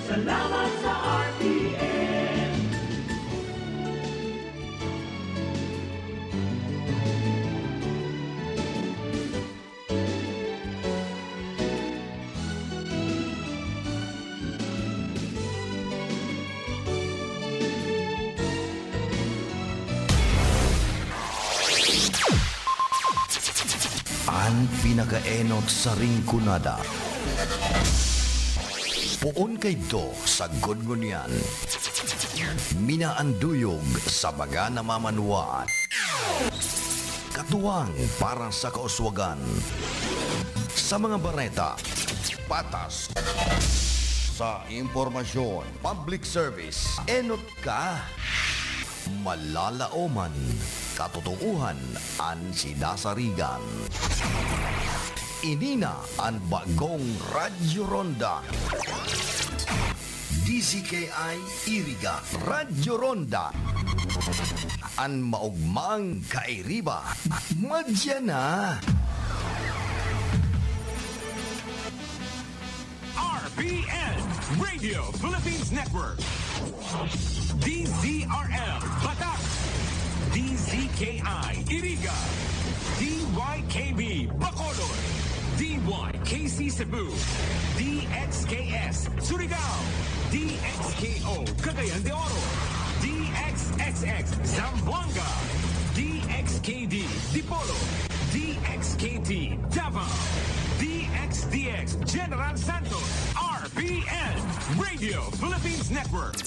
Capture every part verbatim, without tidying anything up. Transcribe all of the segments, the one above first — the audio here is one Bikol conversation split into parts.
Salamat sa R T N. An pinakaenot sa Rinconada. Poon kaidto sagkod ngunyan. Minaanduyog sa mga namamanwaan. Katuwang para sa kauswagan. Sa mga bareta, patas. Sa impormasyon, public service, enot ka. Malalaoman, katotoohan an sinasarigan. Ini na an bagong Radyo Ronda. D Z K I Iriga, Radyo Ronda. An maogmang kairiba, madya na. R P N, Radio Philippines Network. D Z R L, Batak. D Z K I, Iriga. D Y K B, Bacolod. D Y K C Cebu. D X K S, Surigao. D X K O, Cagayan de Oro. D X X X, Zamboanga. D X K D, Dipolog. D X K T, Davao. D X D X, General Santos. R P N, Radio Philippines Network.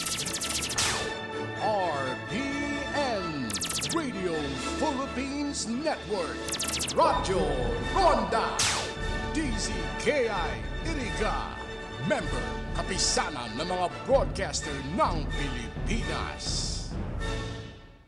R P N, Radio Philippines Network. Radyo Ronda. D Z K I Iriga. Member, Kapisanan ng mga Broadcaster ng Pilipinas.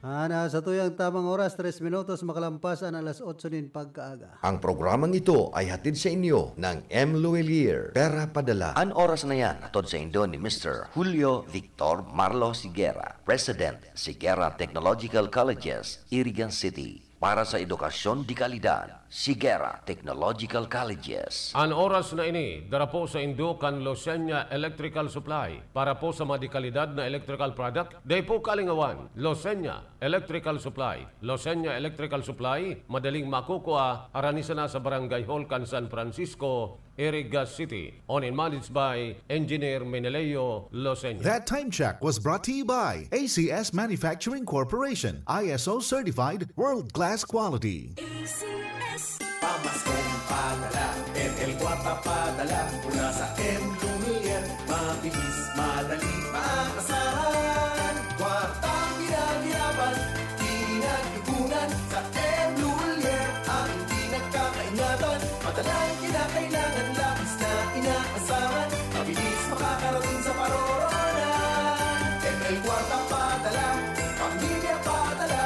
Ana, sa tuyang tamang oras, tres minutos makalampas an alas otso nin pagkaaga. Ang programang ito ay hatid sa inyo ng M Luwilier, Pera Padala. An oras na yan, hatod sa indo ni Mister Julio Victor Marlo Sigera, President, Sigera Technological Colleges, Iriga City. Para sa edukasyon de kalidad, Sigera Technological Colleges. An oras na ini, dara po sa indo kan Losenya Electrical Supply. Para po sa mga de kalidad na electrical product, dai po kalingawan, Losenya Electrical Supply. Losenya Electrical Supply, madaling makukua, harani sana sa Barangay Hall kan San Francisco, Iriga City. Owned and managed by Engineer Meneleo Loseño. That time check was brought to you by A C S Manufacturing Corporation, I S O certified, world-class quality. A C S. Pamaskong padala, M L Kwarta padala, mula sa M Luwilier, mabilis, madali, maasahan. Kwartang pinaghirapan, pinag-ipunan, sa M Luwilier, ang di nagkakaingatan. Madalang kinakailangan, labis na inaasahan, mabilis makakarating sa paroroonan. M L Kwarta padala, pamilya padala,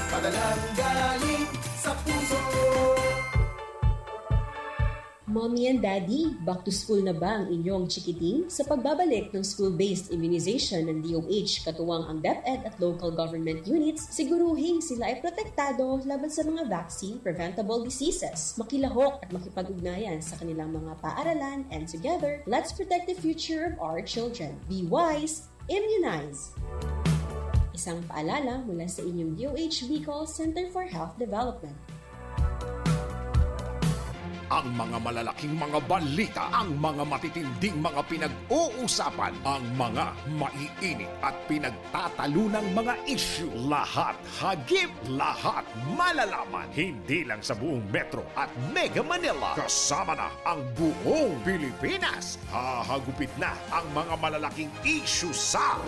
padalang galing sa puso. Mommy and Daddy, back to school na ba ang inyong chikiting? Sa pagbabalik ng school-based immunization ng D O H, katuwang ang DepEd at local government units, siguruhing sila ay protektado laban sa mga vaccine-preventable diseases. Makilahok at makipag-ugnayan sa kanilang mga paaralan, and together, let's protect the future of our children. Be wise, immunize! Isang paalala mula sa inyong D O H Bicol Center for Health Development. Ang mga malalaking mga balita, ang mga matitinding mga pinag-uusapan, ang mga maiinit at pinagtatalunang mga isyu, lahat hagip, lahat malalaman, hindi lang sa buong Metro at Mega Manila, kasama na ang buong Pilipinas. Hahagupit na ang mga malalaking isyu sa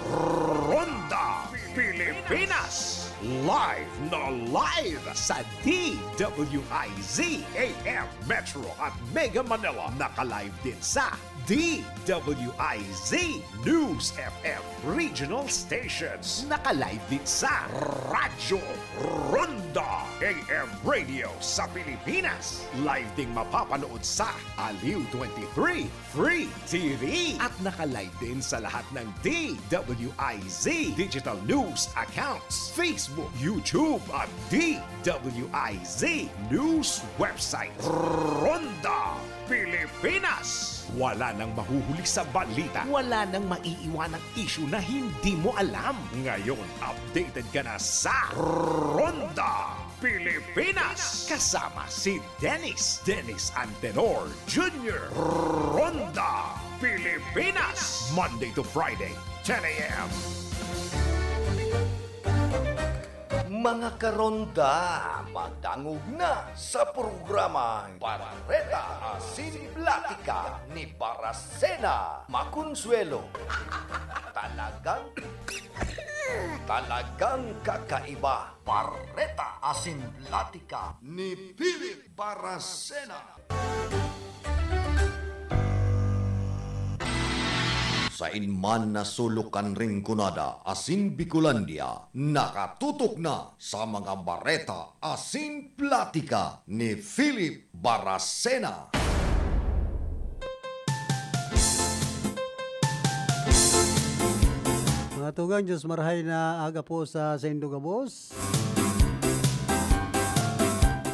Ronda Pilipinas. Live na live sa D W I Z A M Metro at Mega Manila. Naka-live din sa D W I Z News F M Regional Stations. Naka-live din sa Radyo Ronda A M Radio sa Pilipinas. Live ding mapapanood sa Aliw twenty-three Free T V. At naka-live din sa lahat ng D W I Z Digital News accounts, Facebook, YouTube, at D W I Z News website. Ronda Pilipinas. Wala nang mahuhuli sa balita. Wala nang maiiwanang isyu na hindi mo alam. Ngayon, updated ka na sa Ronda Pilipinas. Kasama si Dennis, Dennis Antenor Junior. Ronda Pilipinas. Monday to Friday, ten a m. Mga karonda, madangog na sa programang Bareta Asin Platika ni Barasena Maconsuelo. Talagang, talagang kakaiba. Bareta Asin Platika ni Philip Barasena. Sain man na sulok kan Rinconada asin Bicolandia, nakatutok na sa mga bareta asin platika ni Philip Baracena. Mga tugang, Diyos marhay na aga po sa saindo gabos.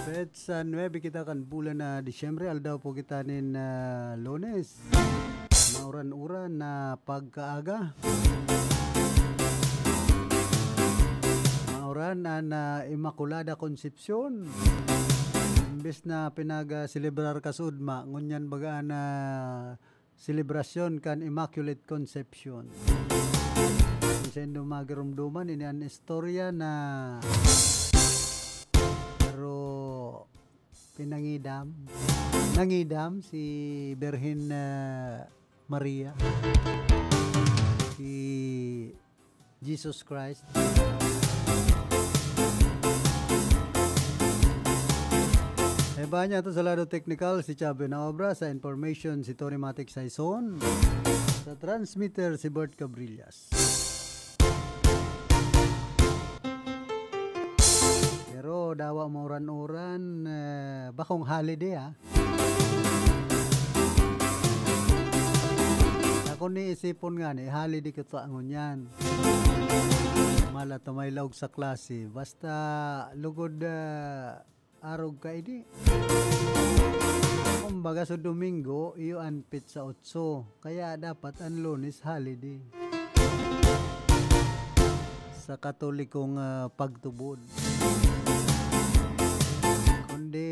Petsa nuebe kita kan bulan na Disyembre, aldaw po kita nin, ah, Lunes. Mauran-uran na pagkaaga. Mauran an, ah, Immaculada Concepcion. Imbes na pinag-selebrar ka sa ugma, ngunyan baga an, ah, selebrasyon kan Immaculate Conception. Kung saindo magiromdoman, ini an istorya na pero pinangidam, nangidam si Birhen, ah, Maria, si Jesus Christ. Eba niya to sa lado teknikal, si Chubby na obra, sa information, si Tony Matic Saison, sa transmitter, si Bert Cabrillas. Pero dawa mauran-uran, eh, bakong holiday, ah. Ako ni isipon nga ni, holiday ko ta ngunyan. Mala ta may laog sa klase. Basta lugod, ah, arog ka ini. Kumbaga, sa Domingo, iyo an petsa otso. Kaya dapat an Lunes holiday sa Katolikong, ah, pagtubod. Kundi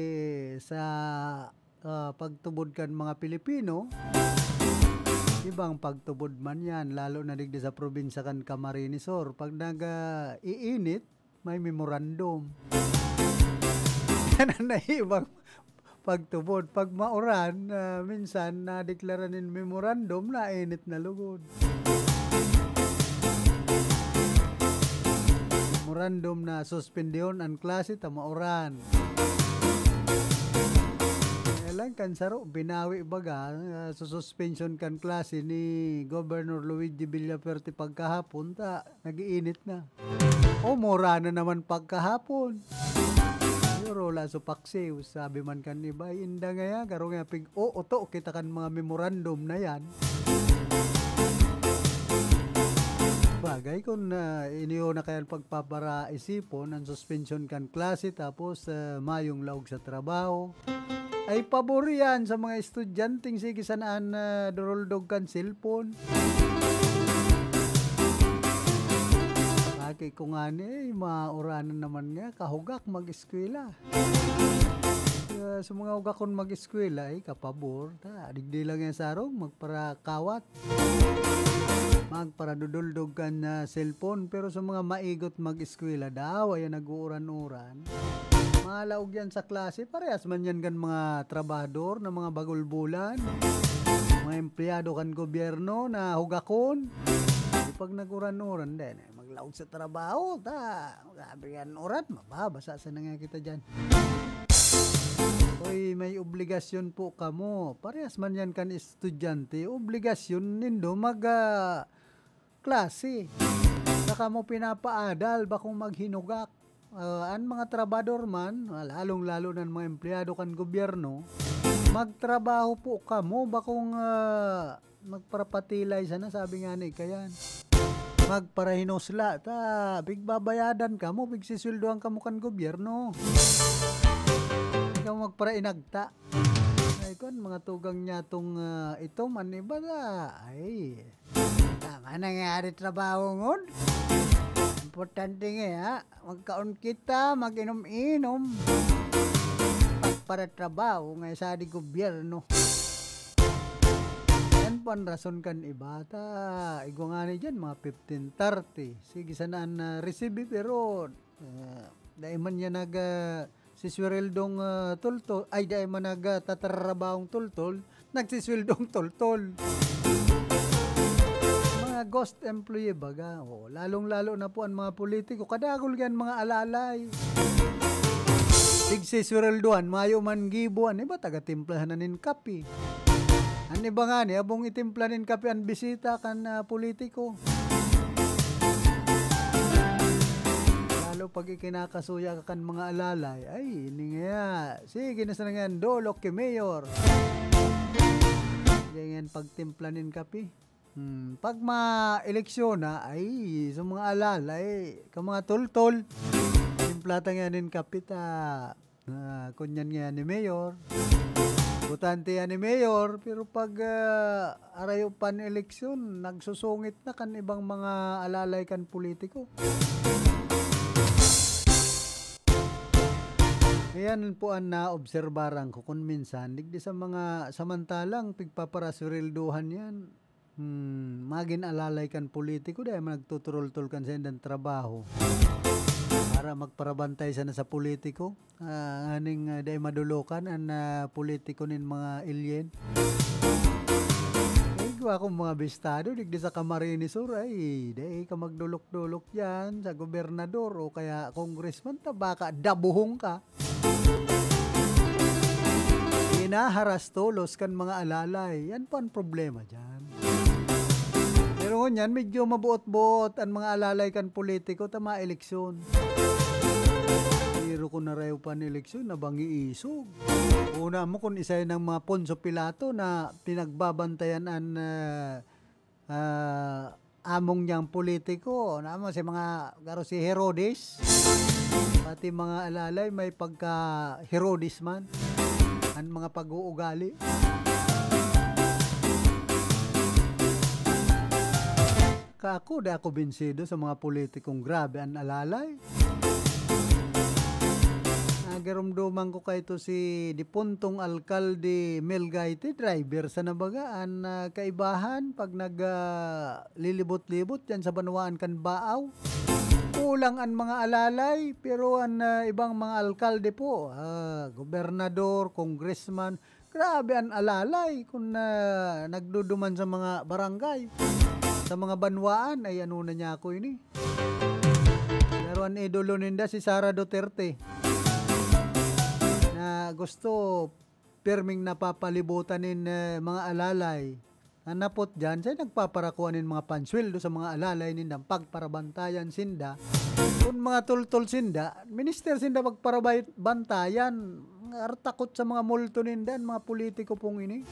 sa, ah, pagtubod kan mga Pilipino, ibang pagtubod man yan, lalo na digdi sa probinsya kan Camarines Sur. Pag nag, ah, iinit, may memorandum. Yan ang naiibang pagtubod. Pag mauran, ah, minsan nadeklara nin memorandum na init na lugod. Memorandum na suspendihon an klase ta mauran. Kaya lang kan saro, binawi baga, ah, sa suspension kan klase ni Governor Luigi Villafuerte pagkahapon, ta nag-iinit na. O, mura na naman pagkahapon. Siguro wala sa paksiw, sabi man kan iba, "Ay, inda ngaya, garo ngaya pig-ooto kita kan mga memorandum na yan." Bagay, kung, ah, iniyo na kayan pagpaparaisipon, ang suspension kan klase, tapos, ah, mayong laog sa trabaho, ay pabor yan sa mga estudyanteng sige sanaan na duruldog kan cellphone. Aki ko ngani, eh, mauranan naman nga, kahugak mag-eskwela. Kaya sa mga hugakon mag-eskwela, ay kapabor. Ta, digdi lang yan sarong, magparakawat. Magparaduduldog kan, ah, cellphone, pero sa mga maigot mag-eskwela daw, ayan, nag-uuran-uran. Malaog yan sa klase, parehas man yan kan mga trabahador na mga bagulbulan, mga empleyado kan gobyerno na hugakon. Di pag nag-uran-uran, dai na maglaog sa trabaho, ta, sabi yan, uran, mababasa sa nangya kita dyan. Uy, may obligasyon po kamo. Parehas man yan kan estudyante, obligasyon nindo mag, ah, klase. Saka mo pinapaadal, bakong maghinugak. Ah, an mga trabador man, lalong-lalo na an mga empleyado kan gobyerno, magtrabaho po kamo, bakong, ah, magparapatilay sana, sabi nga ni kayan. Magparahinosla, ta, pigbabayadan kamo, pigsisweldohan kamo kan gobyerno. Ikaw magparainagta. Ay, kun mga tugang niya tong, ah, itom, an iba na, ay, tama na nga ari trabaho ngon. Importante nga, ha? Magkaon kita, mag-inom-inom. Pagparatrabaho nga sa di gobyerno. Yan po ang rason kan iba. Ta, igwa nga ni dyan, mga fifteen thirty. Sige, sana na receive, pero, ah, dahil man niya nag, ah, si swereldong, ah, tultol, ay, dahil man nag, ah, tatarabahong tultol, nagsisweldong tultol. Mga ghost employee baga. O, lalong-lalo na po ang mga politiko. Kadagol yan mga alalay. Tigsiswereldohan, mayo man gibo. An iba, taga-timplahan na nin kape. An iba nga ni, abong itimpla nin kape an bisita kan, ah, politiko. Lalo pag ikinakasuya ka kan mga alalay, ay, ini nga. Sige na sana nga, dolok ki mayor. Ganyan pagtimpla nin kape. Hmm, pag ma-eleksyon na, ay, sa mga alalay, ka mga tultol, timplatan nga nin kape ta, ah, kunyan nga ni mayor. Botante yan ni mayor, pero pag, ah, arayo pan eleksyon, nagsusungit na kan ibang mga alalay kan politiko. Ayan po ang naobserbaran ko kun minsan, digdi sa mga samantalang pigpaparasweldohan yan. Hmm, magin alalay kan politiko, dahil man nagtuturultol kan saindang trabaho para magparabantay sana sa politiko. Ah, nganing, ah, dai madolokan an, ah, politiko nin mga alien. Igwa akong mga bistado, digdi sa Camarines Sur, ay, dai ka magdolok-dolok diyan sa gobernador o kaya congressman, ta baka dabuhon ka. Hinaharas tolos kan mga alalay. Yan po ang problema diyan. Pero ngunyan, medyo mabuot-buot an mga alalay kan politiko ta maeleksyon. Pero kun narayo pa an eleksyon, nabangi isog. Una mo kun isay nang mga Poncio Pilato na pinagbabantayan an, ah, ah, among niyang politiko. Namo si mga garo si Herodes, pati mga alalay may pagka-Herodes man an mga pag-uugali. Ka ako, di ako binsido sa mga politikong grabe an alalay. Nagirumduman ko kaito si dipuntong Alkalde Mel Gaite, driver sana baga. An, ah, kaibahan, pag nag, ah, lilibot-libot diyan sa banwaan kan Baao, kulang an mga alalay, pero an, ah, ibang mga alkalde po, ah, gobernador, congressman, grabe an alalay kun, ah, nagduduman sa mga barangay, sa mga banwaan. Ay, ano na niya ako ini? Pero an idolo ninda si Sara Duterte, na gusto pirming napapalibutan nin, eh, mga alalay. An napot diyan, siya nagpaparakua nin mga pansweldo sa mga alalay nindang pagparabantayan sinda. Kun mga tultol sinda, minister sinda pagparabay-, bantayan. Artakot sa mga multo ninda, an mga politiko pong ini.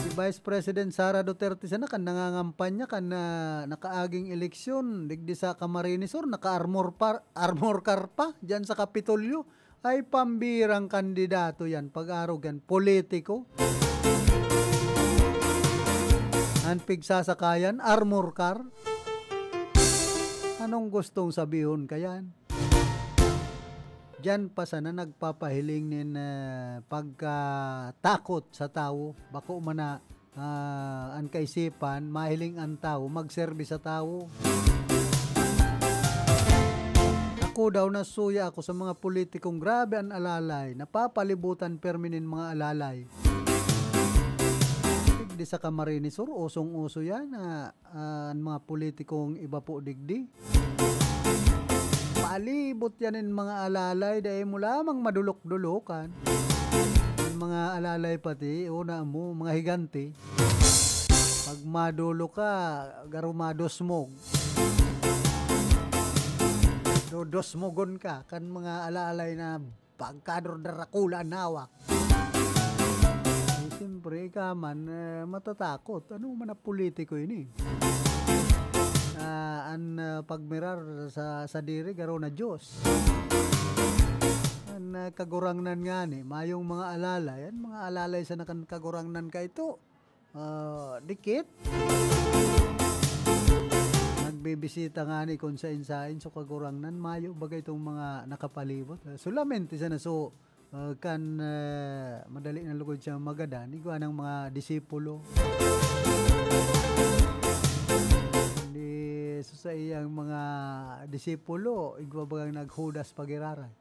Si Vice President Sara Duterte sana kan nangangampanya kan, ah, nakaaging eleksyon, digdi sa Camarines Sur, naka-armor par-, armor car pa diyan sa Kapitolyo. Ay, pambirang kandidato yan, pag-arog yan, politiko. An pigsasakayan, armor car. Anong gustong sabihon kayan? Diyan pa sana nagpapahiling nin, eh, pagkatakot sa tawo. Bako man na, ah, an kaisipan, mahiling an tawo, magserbi sa tawo. Ako daw, nasuya ako sa mga politikong grabe an alalay, napapalibutan permi nin mga alalay. Digdi sa Camarines Sur, usong-uso yan, ah, ah, an mga politikong iba po digdi. Palibot yan in mga alalay, dai mo lamang madulok-dulokan. An mga alalay pati, una mo, mga higante. Pag madulok ka, garo madosmog. Dodosmogon ka kan mga alalay na pagkador darakula an hawak. Eh, siyempre, ika man, eh, matatakot. Ano man na politiko ini? Ah, an, ah, pagmirar sa sadiri, garo na Diyos. An na Kagurangnan ngani, mayong mga alalay. Yan, mga alalay sa nakan Kagurangnan ka ito. Ah, dikit. Nagbibisita ngani kung sain-sain. So, Kagurangnan, mayo baga itong mga nakapalibot. Solamente sana so, ah, kan, ah, madali na lugod siya magadan, igwa ng mga disipulo. Hindi so sa iyang mga disipulo, igwa bagang naghudas pagiraray.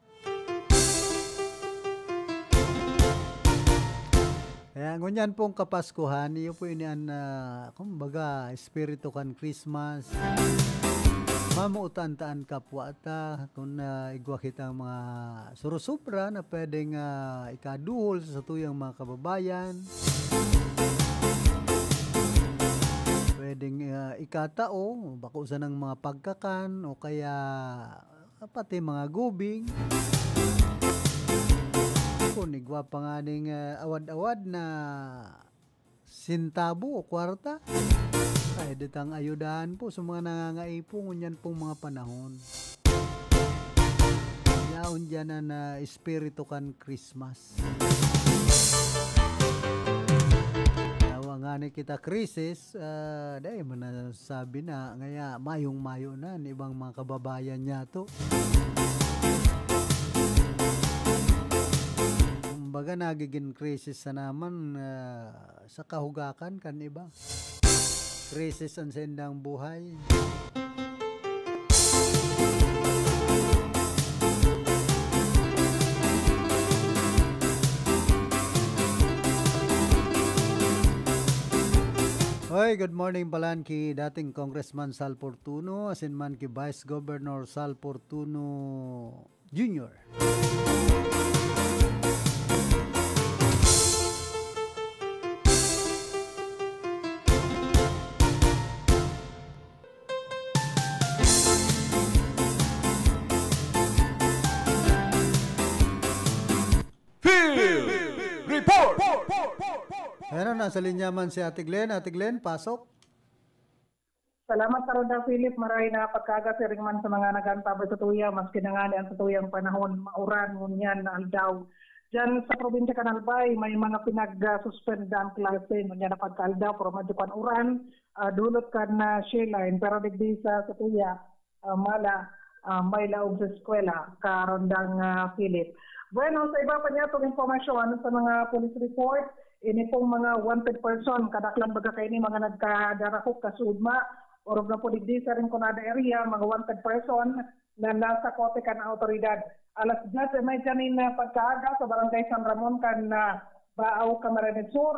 Kaya ngunyan pong Kapaskuhan, iyo po ini an, ah, kumbaga, espiritu kan Christmas. Mamuutan ta an kapwa ta, kun, ah, igwa kitang mga surusubra na pwedeng, ah, ikaduhol sa satuyang mga kababayan. Pwedeng, ah, ikatao, bako sanang mga pagkakan, o kaya pati mga gubing. Kun igwa pa nganing, ah, awad-awad na sentabo o kwarta, pwede tang ayudahan po sa mga nangangaipo ngunyan pong mga panahon. Yaon diyan an, ah, espiritu kan Christmas. Yawa ngani kita krisis, ah, dai man na sabi na, ngaya mayong-mayo na an ibang mga kababayan niyato. Kumbaga, nagigin krisis na naman, ah, sa kahugakan kan iba. Krisis an saindang buhay. Hoy, good morning palan ki dating Congressman Sal Fortuno, asin man ki Vice Governor Sal Fortuno Junior. Field Report! Ayan na, nasa linya man si Ate Glenn. Ate Glenn, pasok. Salamat, Karoda Philip. Maray na pagkaga siring man sa mga nag-antabay sa tuya, maski na ngani ang satuyang panahon, mauran, ngunyan na aldaw. Diyan sa probinsya kan Albay, may mga pinag-suspend ang klase, ngunyan na pagkaaldaw, pero medyo kan uran, ah, dulot kan, ah, shear line. Pero digdi sa, sa tuya, ah, mala, ah, may laog sa eskwela, Karondang, ah, Philip. Bueno, sa iba pa niya itong impormasyon sa mga police report, ini pong mga wanted person, kadaklan baga kaini mga nagkadarahok kasugma, orog na po digdi sa Rinconada area, mga wanted person na nasa kote kan awtoridad. Alas diyes y media nin, ah, pagkaaga sa Barangay San Ramon kan, ah, Baao, Camarines Sur,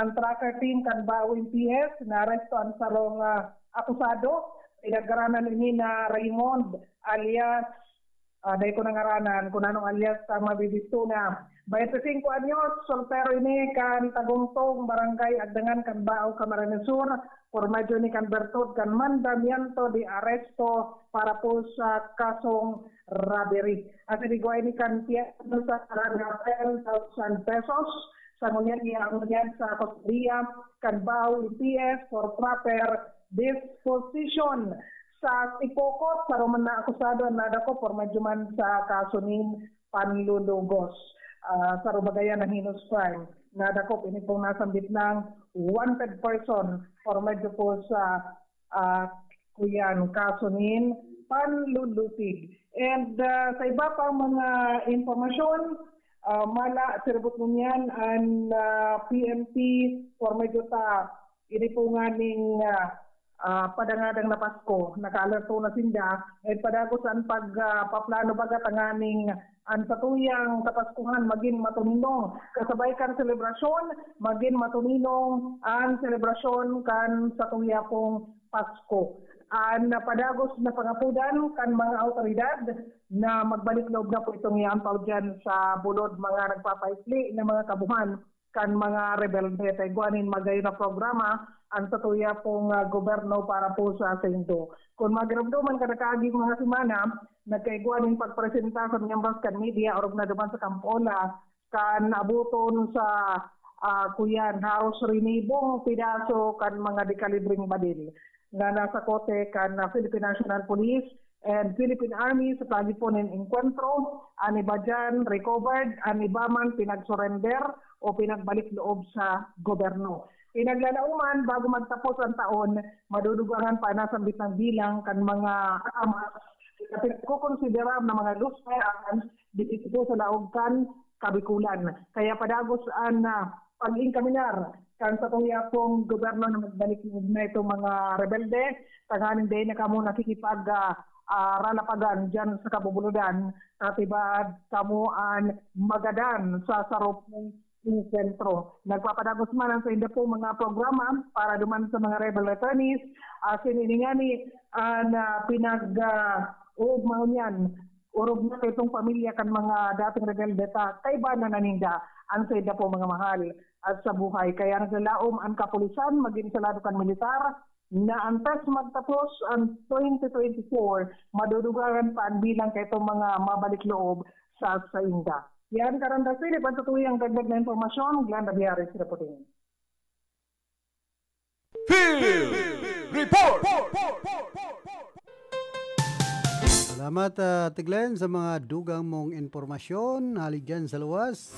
ang tracker team kan Baao M P S naaresto ang sarong, ah, akusado. Pinagngaranan ini na Raymond alias, ah, dai ko na ngaranan kun anong alias ta mabibisto na. Baynte singko anyos, soltero ini kan Tagungtong, Barangay Agdangan kan Baao, Camarines Sur. Pormadyo ini kan bertud kan mandamiento de arresto para po sa kasong robbery. Asin igwa ini kan piyansa na ten thousand pesos. Sa ngunyan, iya ngunyan sa kustodiya kan Baao M P S for proper disposition. Sa Tipokot, saro man na akusado an nadakop pormadyo man sa kaso nin panlulugos. Ah, saro baga yan na heinous crime. Nadakop ini pong nasambit ng wanted person pormadyo po sa, ah, kuyan, kaso nin panlulupig. And, ah, sa iba pang mga impormasyon, ah, mala, siribot ngunyan an, ah, P N P pormadyo ta ini po nganing, ah, ah, padangadang na Pasko. Nakaalerto na sinda. Eh, padagos an pag, ah, paplano baga tanganing an satuyang Kapaskuhan magin matuninong. Kasabay kan selebrasyon, magin matuninong an selebrasyon kan satuya pong Pasko. An padagos na pangapodan kan mga awtoridad na magbalik loob na po itong iampaw dyan sa bulod mga nagpapaikli na mga kabuhan kan mga rebelde. Ta igwa nin magayon na programa an satuya pong, ah, gobyerno para po sa saindo. Kun magiromdoman kada kaaging mga semana, nagkaigwa nin pagpresenta sa miyembros kan media orog na duman sa Kampola kan aboton sa, ah, kuyan, haros rinibong pidaso kan mga dekalibreng badil na nasa kote kan, ah, Philippine National Police and Philippine Army sa paagi po nin engkwentro. An iba diyan recovered, an iba man pinag-surrender o pinagbalik loob sa gobyerno. Pinaglalauman, bago magtapos ang taon, madudugangan pa an nasambit na bilang kan mga armas na pinagkokonsiderar na mga loose firearms dito sa laog kan Kabikulan. Kaya padagos an, ah, pag-inkaminar kan satong yapong gobyerno na magbalik loob na itong mga rebelde, tanganing dai na kamo nakikipag, ah, ah, ralapagan diyan sa kabubuludan, sa tibaad kamo an magadan sa sarong sentro. Nagpapadagos man ang sainda po mga programa para duman sa mga rebel returnees. Asin ini ngani an, ah, pinag, ah, uugmaon niyan. Orog na itong pamilya kan mga dating rebelde ta kaiba na naninda an sainda po mga mahal at sa buhay. Kaya naglalaom an kapulisan, magin sa lado kan militar, na antes magtapos ang twenty twenty-four, madudugangan pa ang bilang kaitong mga mabalik loob sa sainda. Yan, Karanda Philip, ang tutuyang dagdag na impormasyon. Glenda Biares reporting. Field Report! Salamat, ah, Ate Glenn, sa mga dugang mong impormasyon. Hali dyan sa luwas.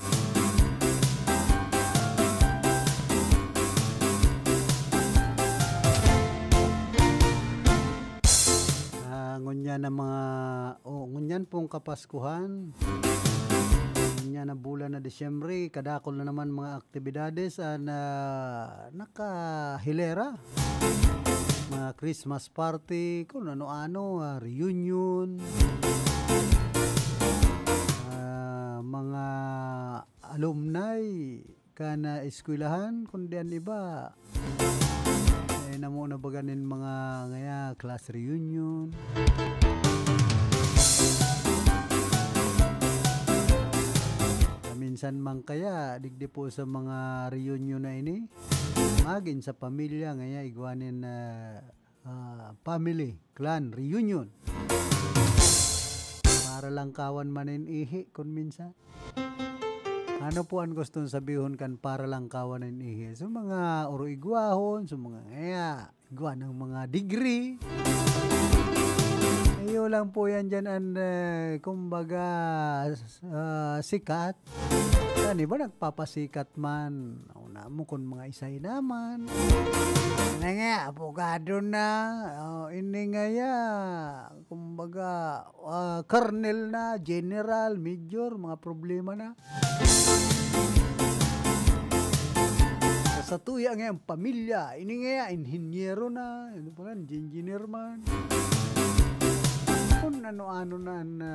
Ah, ngunyan na mga, oh, ngunyan pong Kapaskuhan. Ngunyan na bulan na Disyembre, kadakol na naman mga aktibidades an, ah, nakahilera. Mga Christmas party, kung ano-ano, ah, reunion, ah, mga alumni kan, ah, eskwelahan, kundi an iba, eh, namo na baga nin mga ngaya class reunion. Minsan man kaya, digdi po sa mga reunion na ini, magin sa pamilya, ngaya igwa nin, ah, ah, family, clan, reunion. Para lang kawan man nin ihi kun minsan. Ano po an gustong sabihon kan para lang kawan nin ihi? So, mga oroigwahon, so, mga ngaya, igwa nin mga degree. Iyo lang po yan dyan an, eh, kumbaga, ah, sikat. Yan, iba nagpapasikat man. Una mo kun mga isay naman. Ano nga, abogado na. Oh, ini ngaya, kumbaga, ah, colonel na, general, major, mga problema na. Sa tuya ngayang pamilya, ini ngaya, inhinyero na, ano pa yan, engineer man. Kung ano-ano na, na,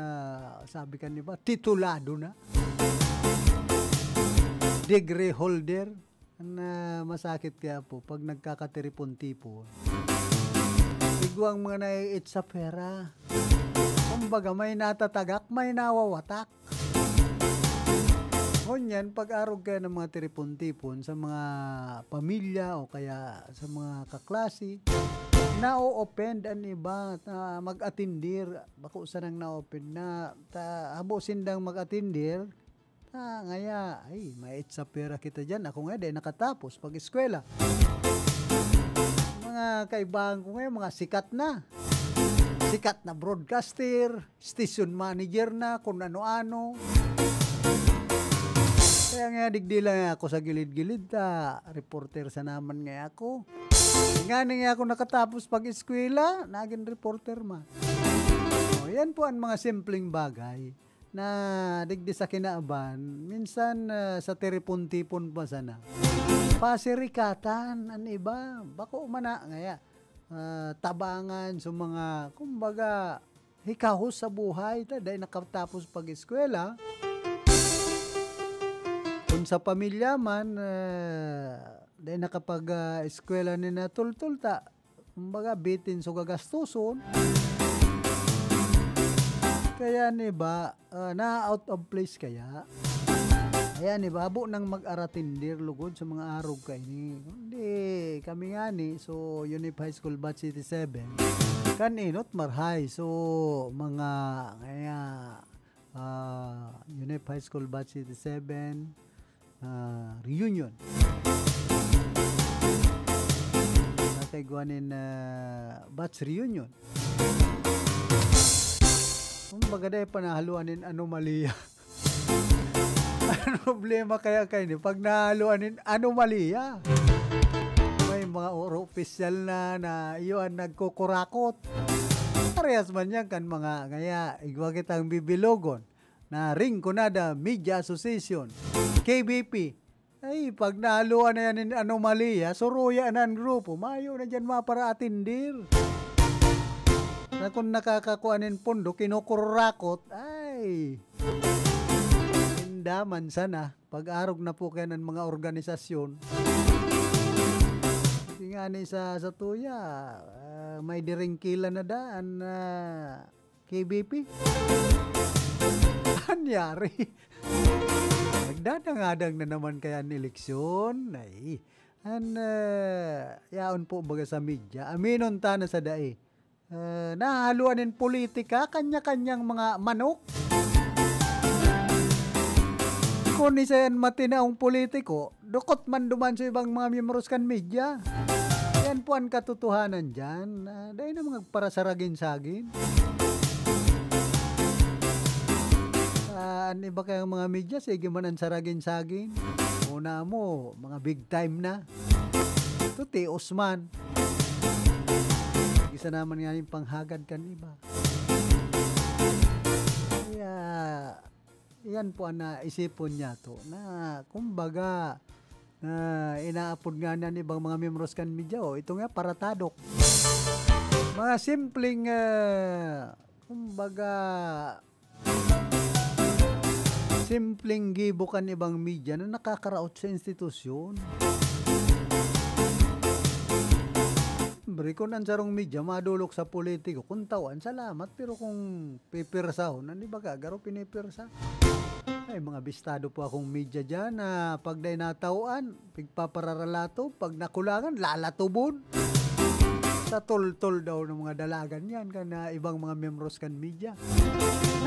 sabi ka, di ba, titulado na. Degree holder. An, ah, masakit kaya po, pag nagkakatiripon-tipon, igwang mga naiit sa pera. Kumbaga, may natatagak, may nawawatak. Ngunyan, pag-arog kaya ng mga tiripon-tipon sa mga pamilya o kaya sa mga kaklase, nao-offend an iba na mag-atindir. Bako sanang na-offend na ta, habo sindang mag-atindir, ta ngaya, ay, maiit sa pera kita diyan. Ako nga, di nakatapos pag-eskwela. Mga kaibahan ko ngayon, mga sikat na. Sikat na broadcaster, station manager na, kung ano-ano. Kaya nga, digdi lang ako sa gilid-gilid, ta, reporter sa naman nga ako. Nga nga ako nakatapos pag-eskwela, naging reporter man. O, yan po ang mga simpleng bagay na digdi sa kinaban, minsan, ah, sa tiripon-tipon pa sana. Pasirikatan an iba, bako man na, ngaya, ah, tabangan sa mga, kumbaga, hikahos sa buhay, ta, dai nakatapos pag-eskwela. Kung sa pamilya man, ah, dai nakapag, ah, eskwela ni natultol ta, kumbaga, bitin so gagastoson. Kaya ni ba, ah, na out of place kaya? Ayan, ni ba, abo nang mag-aratindir lugod sa mga arog kaini. Kundi kami ngani, so, Unip High School Batch eighty-seven, kan inot marhay. So, mga, kaya, ah, Unip High School Batch eighty-seven, ah, reunion. Nakaigwa nin, ah, batch reunion. Kumbaga, dai pa nahaluan nin anomalya. Ang problema kaya kaini, pag nahaluan nin anomalya, may mga oro-, opisyal na, na iyo ang nagkukurakot. Parehas man yan kan mga, ngaya, igwa kitang bibilogon na Rinconada Media Association, K B P. Ay, pag nahaluan na yan nin anomalya, suruya na an grupo, mayo na diyan mapara-atindir. Na kun nakakakua nin pondo, kinukurakot, ay, inda man sana. Pag-arog na po kayan an mga organisasyon. Kasi nga ni sa, sa tuya, ah, may diringkila na daan na K B P. Anyari? Nagdadang-adang na naman kaya an eleksyon? Ay, an, ah, yaon po baga sa media. Aminon ta na sa dai. Ah, nahahaluan nin politika, kanya-kanyang mga manok. Kun isa yan matinaong politiko, dukot man duman sa ibang mga miyembros kan media. Yan po an katotohanan diyan. Ah, dai na magparasaragin-sagin. Ah, an iba kayang mga media, sige man an saragin-sagin. Una mo, mga big time na. Ito, tios man. Isa naman nga yung panghagad kan iba. Kaya, yan po ang naisipon niya to, na kumbaga, na inaapod nga na ibang mga miyembros kan media, "Oh, ito nga, paratadok." Mga simpleng, ah, kumbaga, simpleng gibo kan ibang media na nakakaraot sa institusyon. Siyempre, kun an sarong media madolok sa politiko, kun tawan, salamat, pero kung pipirsahon, an iba ka, garo pinipirsa. Ay, mga bistado po akong media diyan na pag dai natawan, pigpapararalato, pag nakulangan, lalatubon. Sa toltol daw ng mga dalagan yan, kan, ah, ibang mga miyembros kan media.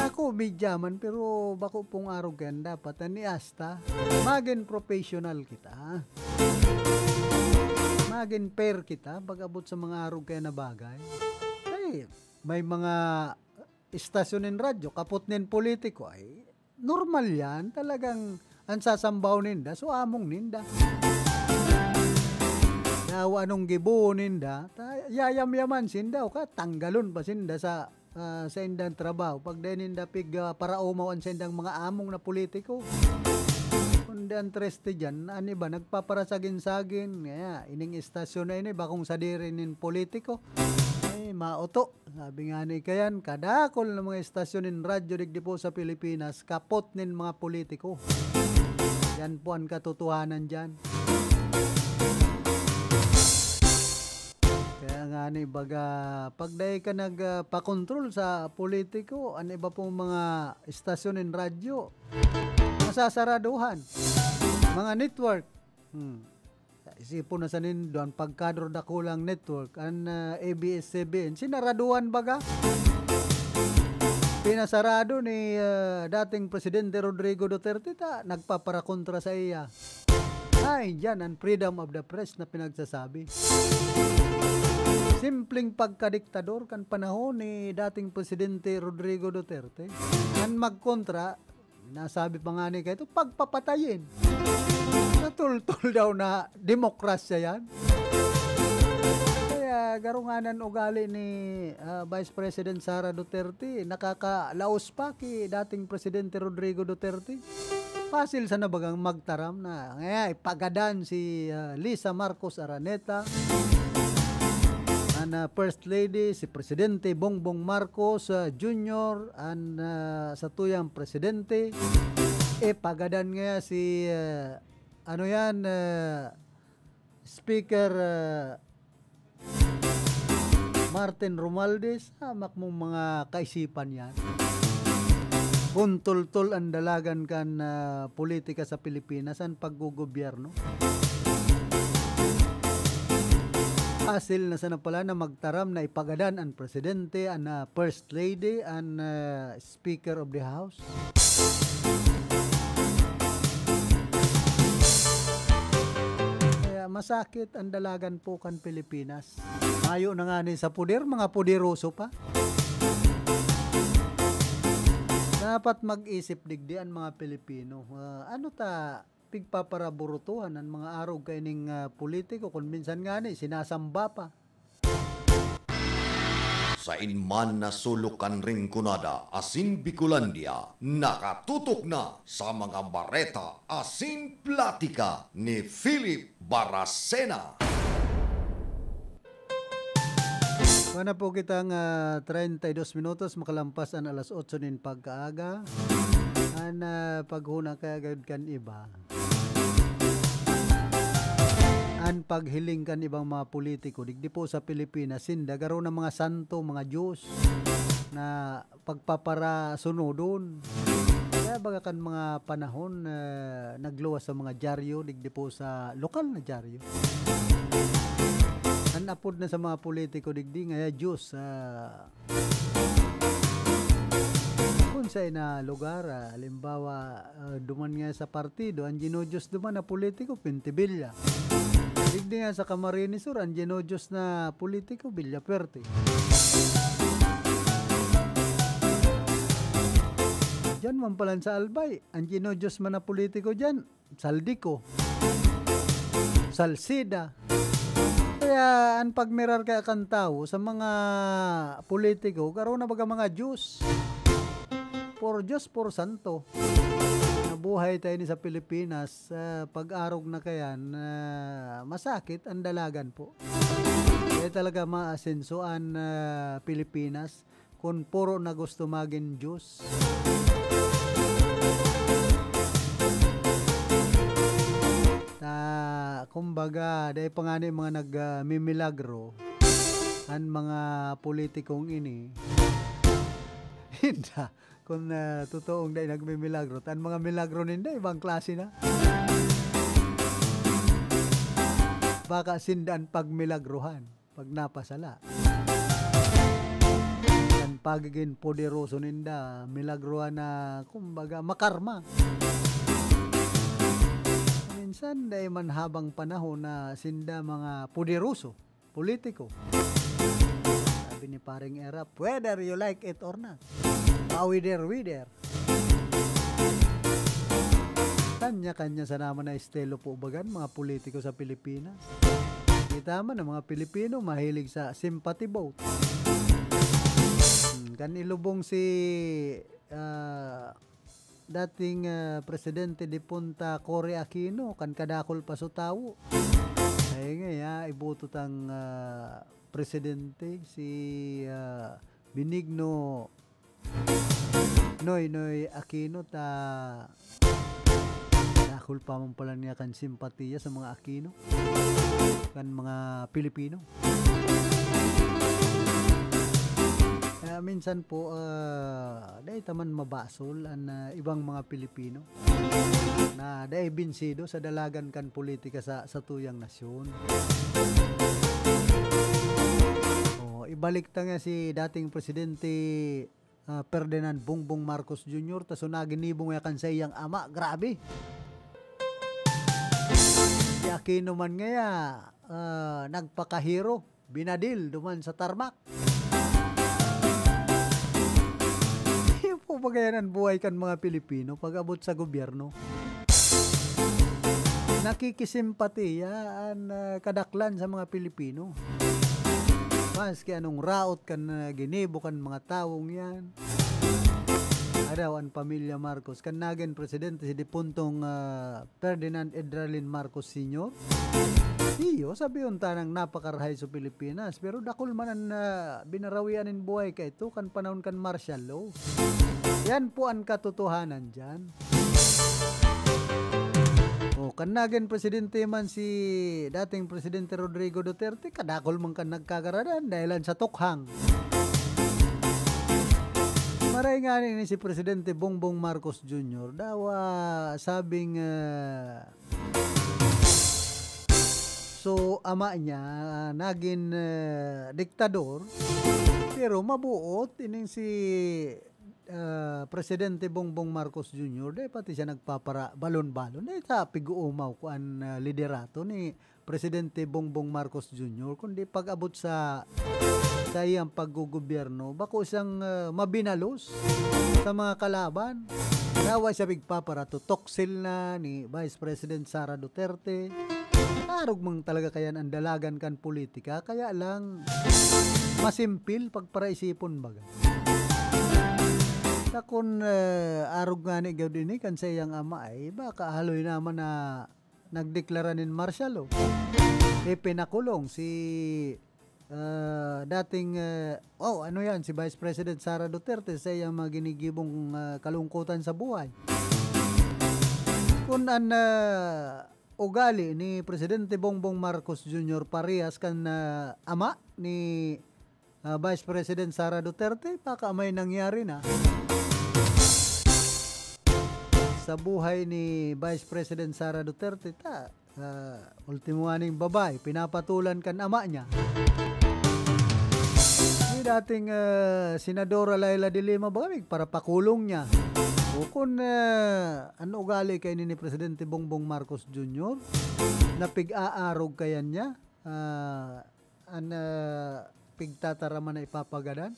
Naku, media man, pero bako pong arog kayan dapat. An iasta, magin professional kita. Magin fair kita pag-abot sa mga arog kaya na bagay. Ay, may mga istasyon nin radyo, kapot nin politiko, ay, normal yan. Talagang ang sasambaw ninda, so among ninda. Yawa anong gibo ninda, ta-, yayamyaman sinda, o ka, tanggalon pa sinda sa, ah, sa indang trabaho. Pag dai ninda pig, ah, paraumaw an sindang mga among na politiko. Kundi ang triste dyan, an iba, nagpaparasagin-sagin. Kaya, ining istasyon na ini, bakong sadiri nin politiko. Ay, mauto. Sabi nga ni Kayan, kadakol na mga istasyon nin radyo digdi po sa Pilipinas, kapot nin mga politiko. Yan po ang katotohanan dyan. Kaya nga ni, baga, pag dai ka nag, ah, pakontrol sa politiko, an iba pong mga istasyon nin radyo, masasaraduhan. Mga network. Hmm. Isipon na sa nindo an pagkadro dakulang network, an, ah, A B S C B N. Sinaraduhan baga? Pinasarado ni, ah, dating Presidente Rodrigo Duterte ta nagpaparakontra sa iya. Ay, diyan ang freedom of the press na pinagsasabi. Simpleng pagkadiktador kan panahon ni dating Presidente Rodrigo Duterte. An magkontra, nasabi pa nga ni kaito, pagpapatayin. Natultol daw na demokrasya yan. Kaya garunganan ugali ni, ah, Vice President Sara Duterte, nakakalaos pa ki dating Presidente Rodrigo Duterte. Pasil sana bagang magtaram na, ngaya, ipagadan si, ah, Lisa Marcos Araneta, an, ah, First Lady, si Presidente Bongbong Marcos, ah, Junior, an, ah, satuyang presidente. Ipagadan ngaya si, ah, ano yan, ah, Speaker, ah, Martin Romualdez, hamak mong mga kaisipan yan. Kun tultol an dalagan kan, ah, politika sa Pilipinas, an paggogobyerno. Asil na sana pala na magtaram na ipagadan an presidente, an, ah, first lady, an, ah, Speaker of the House. Kaya masakit ang dalagan po kan Pilipinas. Mayo na nga ni sa poder, mga poderoso pa. Dapat mag-isip digdi an mga Pilipino. Ah, ano ta pigpaparaburutuhan an mga arog kaining, ah, politiko kun minsan ngani sinasamba pa? Sain man na sulok kan Rinconada asin Bicolandia, nakatutok na sa mga bareta asin platika ni Philip Baracena. Wala po kitang, ah, treinta y dos minutos makalampas an alas otso nin pagkaaga. An, ah, paghuna kaya gayud kan iba, an paghiling kan ibang mga politiko digdi po sa Pilipinas, sinda garo na mga santo, mga Diyos na pagpaparasunodon. Kaya baga kan mga panahon, ah, nagluwas sa mga dyaryo, digdi po sa lokal na dyaryo. An apod na sa mga politiko digdi, ngaya Diyos, ah, kun sa ina lugar, ah, halimbawa, ah, duman nga sa partido, ang ginodiyos duman na politiko, Pentevilla. Digdi nga sa Camarines Sur, ang ginodiyos na politiko, Villafuerte. Diyan man palan sa Albay, ang ginodiyos man na politiko diyan, Zaldy Co, Salceda. Kaya an pagmirar kaya kan tawo sa mga politiko, garo na baga mga Diyos. Por Diyos, por santo. Nabuhay tayo ni sa Pilipinas, ah, pag-arog na kayan, ah, masakit ang dalagan po. Kaya talaga maasenso an, ah, Pilipinas kun puro na gusto magin Diyos. Ta, kumbaga, dai pa ngani mga nag, ah, mimilagro an mga politikong ini. Inda, kun, ah, totoong dai nagmimilagro, ta an mga milagro ninda, ibang klase na. Baka sinda an pagmilagrohan. Pag napasala. An pagigin poderoso ninda, milagrohan na, kumbaga, makarma. Minsan, dai man habang panahon na sinda mga poderoso, politiko. Sabi ni Paring Erap, "Whether you like it or not, pawider-wider." Kanya-kanya sana man na estilo po bagan mga politiko sa Pilipinas. Kita man ang mga Pilipino mahilig sa sympathy vote. Hmm, kan ilubong si, ah, dating, ah, presidente dipunta Cory Aquino, kan kadakul pa su tawo. Ay, ngaya, iboto tang, ah, presidente, si, ah, Benigno Noynoy Aquino ta dakul pa man pala niya kan simpatiya sa mga Aquino, kan mga Pilipino. Kaya minsan po, ah, dai ta man mabasol an, ah, ibang mga Pilipino na dai binsido sa dalagan kan politika sa satuyang nasyon. Oh, ibalik ta nga si dating presidente, ah, Ferdinand Bongbong Marcos Junior, ta so naginibo nga kan saiyang ama, grabe. Si Aquino man ngaya, ah, nagpakahero, binadil duman sa tarmac. Iyo po ba kaya an buhay kan mga Pilipino pag-abot sa gobyerno? Nakikisimpatiya an, ah, kadaklan sa mga Pilipino. Maski anong raot kan, ah, ginibo kan mga tawong yan. Adaw an pamilya Marcos, kan nagin presidente si dipuntong, ah, Ferdinand Edralin Marcos Senior. Iyo, sabi unta nang napakarahay sa Pilipinas, pero dakul man an, ah, binarawian nin buhay kaito kan panahon kan martial law. Yan po an katotohanan diyan. O, kan nagin presidente man si dating Presidente Rodrigo Duterte, kadakul man kan nagkagaradan dahilan sa tukhang. Maray ngani ni si Presidente Bongbong Marcos Junior, daw, ah, sabing, ah, so, ama niya, ah, nagin, ah, diktador, pero mabuot ining si, ah, Presidente Bongbong Marcos Junior, dai pati siya nagpapara-balon-balon. Dai ta pig-uumaw kuan, ah, liderato ni Presidente Bongbong Marcos Junior, kundi pag-abot sa saiyang paggogobyerno, bako siyang, ah, mabinalos sa mga kalaban. Dawa siya pigpaparatutok sila ni Vice President Sara Duterte. Arog man talaga kayan ang dalagan kan politika, kaya lang masimpil pagparaisipon baga. Sa kun, ah, arog ngani gad ini kan saiyang ama, ay baka haloy naman na nagdeklara nin martial law. Ipinakulong si, ah, dating, ah, oh, ano yan, si Vice President Sara Duterte sa iyang mga ginigibong, ah, kalungkutan sa buhay. Kun an, ah, ugali ni Presidente Bongbong Marcos Junior parehas kan, ah, ama ni, ah, Vice President Sara Duterte, baka may nangyari na. Sa buhay ni Vice President Sara Duterte, ta, ah, ultimo aning babae, pinapatulan kan ama niya. Ni dating, ah, Senadora Leila de Lima, baka may parapakulong niya. O kun, ah, ano ugali kaini ni Presidente Bongbong Marcos Junior? Napig-aarog kayan niya? Ah, an, ah, pigtataraman na ipapagadan?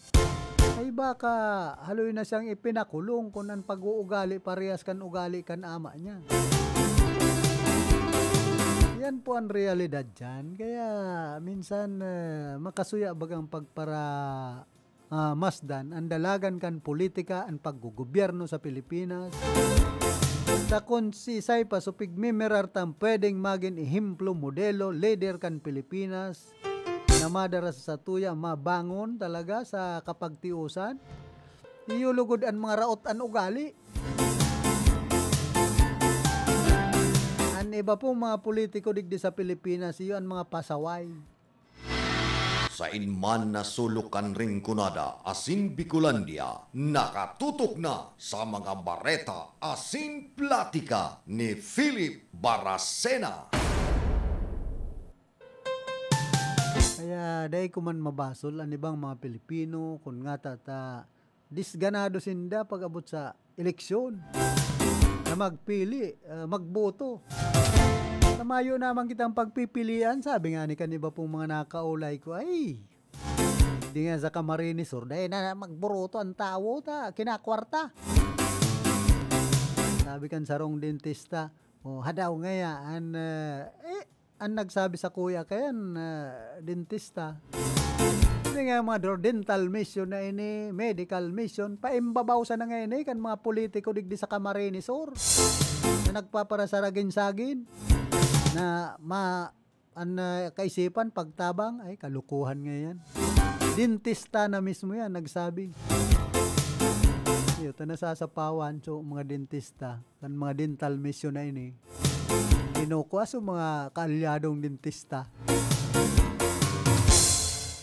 Ay baka haloy na siyang ipinakulong kun an pag-uugali parehas kan ugali kan ama niya. Yan po ang realidad diyan. Kaya minsan, ah, makasuya bagang pagpara-, ah, masdan an dalagan kan politika, an paggogobyerno sa Pilipinas. Ta kun si Saipa so pigmimerar tan pwedeng magin ehemplo, modelo, lider kan Pilipinas, na madara sa satuya, mabangon talaga sa kapagtiosan. Iyo lugod an mga raot an ugali. An iba pong mga politiko digdi sa Pilipinas, iyo an mga pasaway. Sain man na sulok kan Rinconada asin Bicolandia, nakatutok na sa mga bareta asin platika ni Philip Baracena. Kaya dai ko man mabasol an ibang mga Pilipino kun ngata ta disganado sinda pag-abot sa eleksyon na magpili, ah, magboto. Sa mayo naman kitang pagpipilian, sabi nga ni kan iba pong mga nakaulay ko, "Ay, di nga sa Camarines Sur, dai na magboto ang tawo ta, kinakwarta." Sabi kan sarong dentista, "O, hadaw ngaya an, ah, eh, an nagsabi sa kuya kayan, ah, dentista." Hindi nga mga dro-, dental mission na ini, medical mission, paimbabaw sana nga ini kan mga politiko digdi sa Camarines Sur na nagpaparasaragin-sagin na ma-, an, ah, kaisipan pagtabang, ay, kalukuhan nga yan. Dentista na mismo yan nagsabi. Iyo, ta nasasapawan, so, mga dentista. Kan mga dental mission na ini, kinukua sa mga kaalyadong dentista.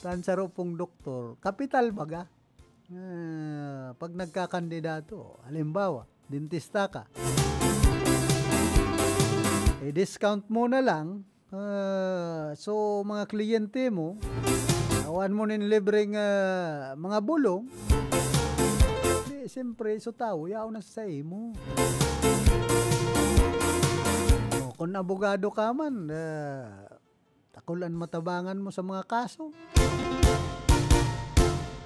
Tan saro pong doktor, kapital baga. Ah, pag nagkakandidato, halimbawa, dentista ka, i-discount mo na lang. Ah, so, mga kliyente mo, awan mo nin libreng, ah, mga bulong, di, siyempre, so tawo, yaon na sa imo. O, kung abogado ka man, ah, takul an matabangan mo sa mga kaso.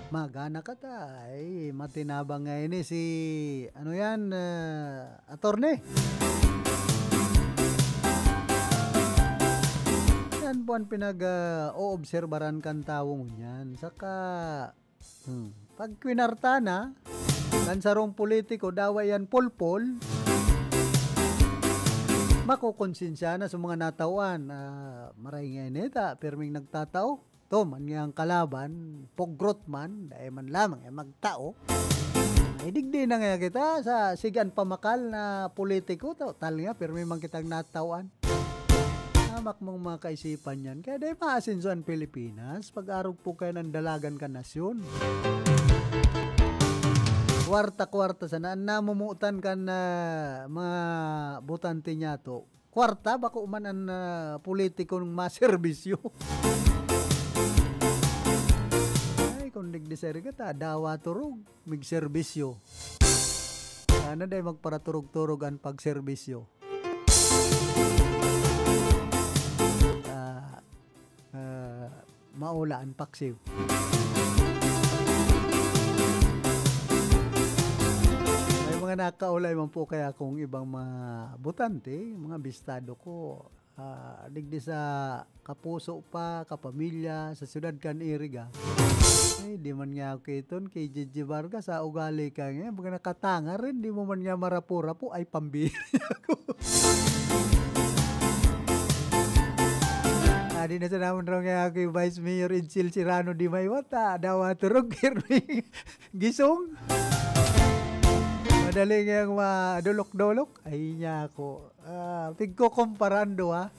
Magana ka ta, ay, matinabang nga ini si, ano yan, ah, attorney. Yan po ang pinag, ah, oobserbaran kan tawo ngunyan. Saka, hmm, pag kwinarta na, kan sarong politiko, dawa yan pulpol, makukonsensya na sa mga natawan. Ah, maray nga ini ta, pirming nagtatao. Tom, an iyang kalaban, pugrot man, dai man lamang yan magtao. Ay, digdi na nga kita sa sigan pamakal na politiko, total nga, pirmi man kitang natawan. Hamak mong mga kaisipan yan. Kaya dai maasenso an Pilipinas, pag-arog po kayo ng dalagan kan nasyon. Kwarta-kwarta sana, an namumutan kan, ah, mga botante niya to. Kwarta, bako man an, ah, politikong maserbisyo. Ay, kung digdi sa iri ka ta, dawa turog, migserbisyo. Sana dai magparaturog-turog an pagserbisyo. Ah, ah, maula an paksiw. Mga nakaulay man po kaya kung ibang mga botante, mga bistado ko, ah, digdi sa kapuso pa, kapamilya, sa siyudad kan Iriga. Ay, di man nga ako iton kay Gigi Vargas, sa ugali ka nga, mga nakatangar rin, di mo man nga marapo-rapo, ay, pambihira ko. Adi na sa naman raw nga ako yung Vice Mayor Edsel Serrano di may wata, daw aturog, pirmi. Gisong. Madali ngayang madulok-dulok. Ay, niya ako. Ah, pigkukumparando, ha?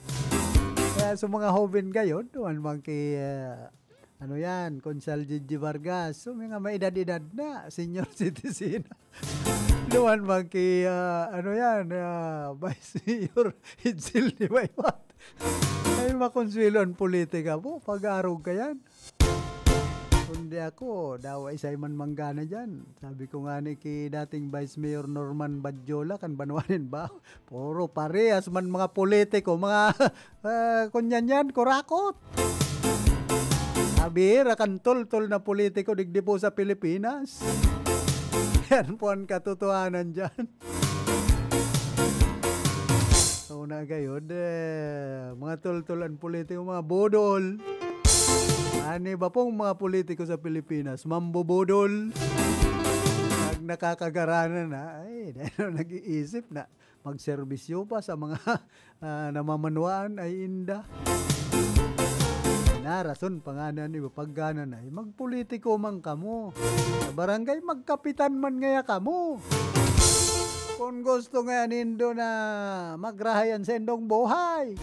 Kaya sa mga hoben gayon, duman man ki, ah, ano yan, Konsal Gigi Vargas. So, mga may edad-edad na, senior citizen. Duman man ki, ah, ano yan, ah, Vice Mayor Edsel di Baywat. Ay, makonsuelo ang politika po, pag-arog ka yan. Kundi ako, dawa isay man manggana dyan. Sabi ko nga ni ki dating Vice Mayor Norman Badjola, kan Banwanin ba? Puro parehas man mga politiko, mga, ah, kunyan yan, kurakot. Sabi, rakan tol-tol na politiko, digdi po sa Pilipinas. Yan po ang katotohanan dyan. So, na gayod, eh, mga tol-tol ang politiko, mga bodol. Ano ba pong mga politiko sa Pilipinas? Mambobodol. Pag nakakagaranan na, ay, nag-iisip na. Magserbisyo pa sa mga, ah, namamanwaan ay inda. Na, rason pa nga na ni pagganan ay magpolitiko man kamo. Sa barangay, magkapitan man ngaya kamo. Kung gusto nga nindo na magrahay ang sendong buhay.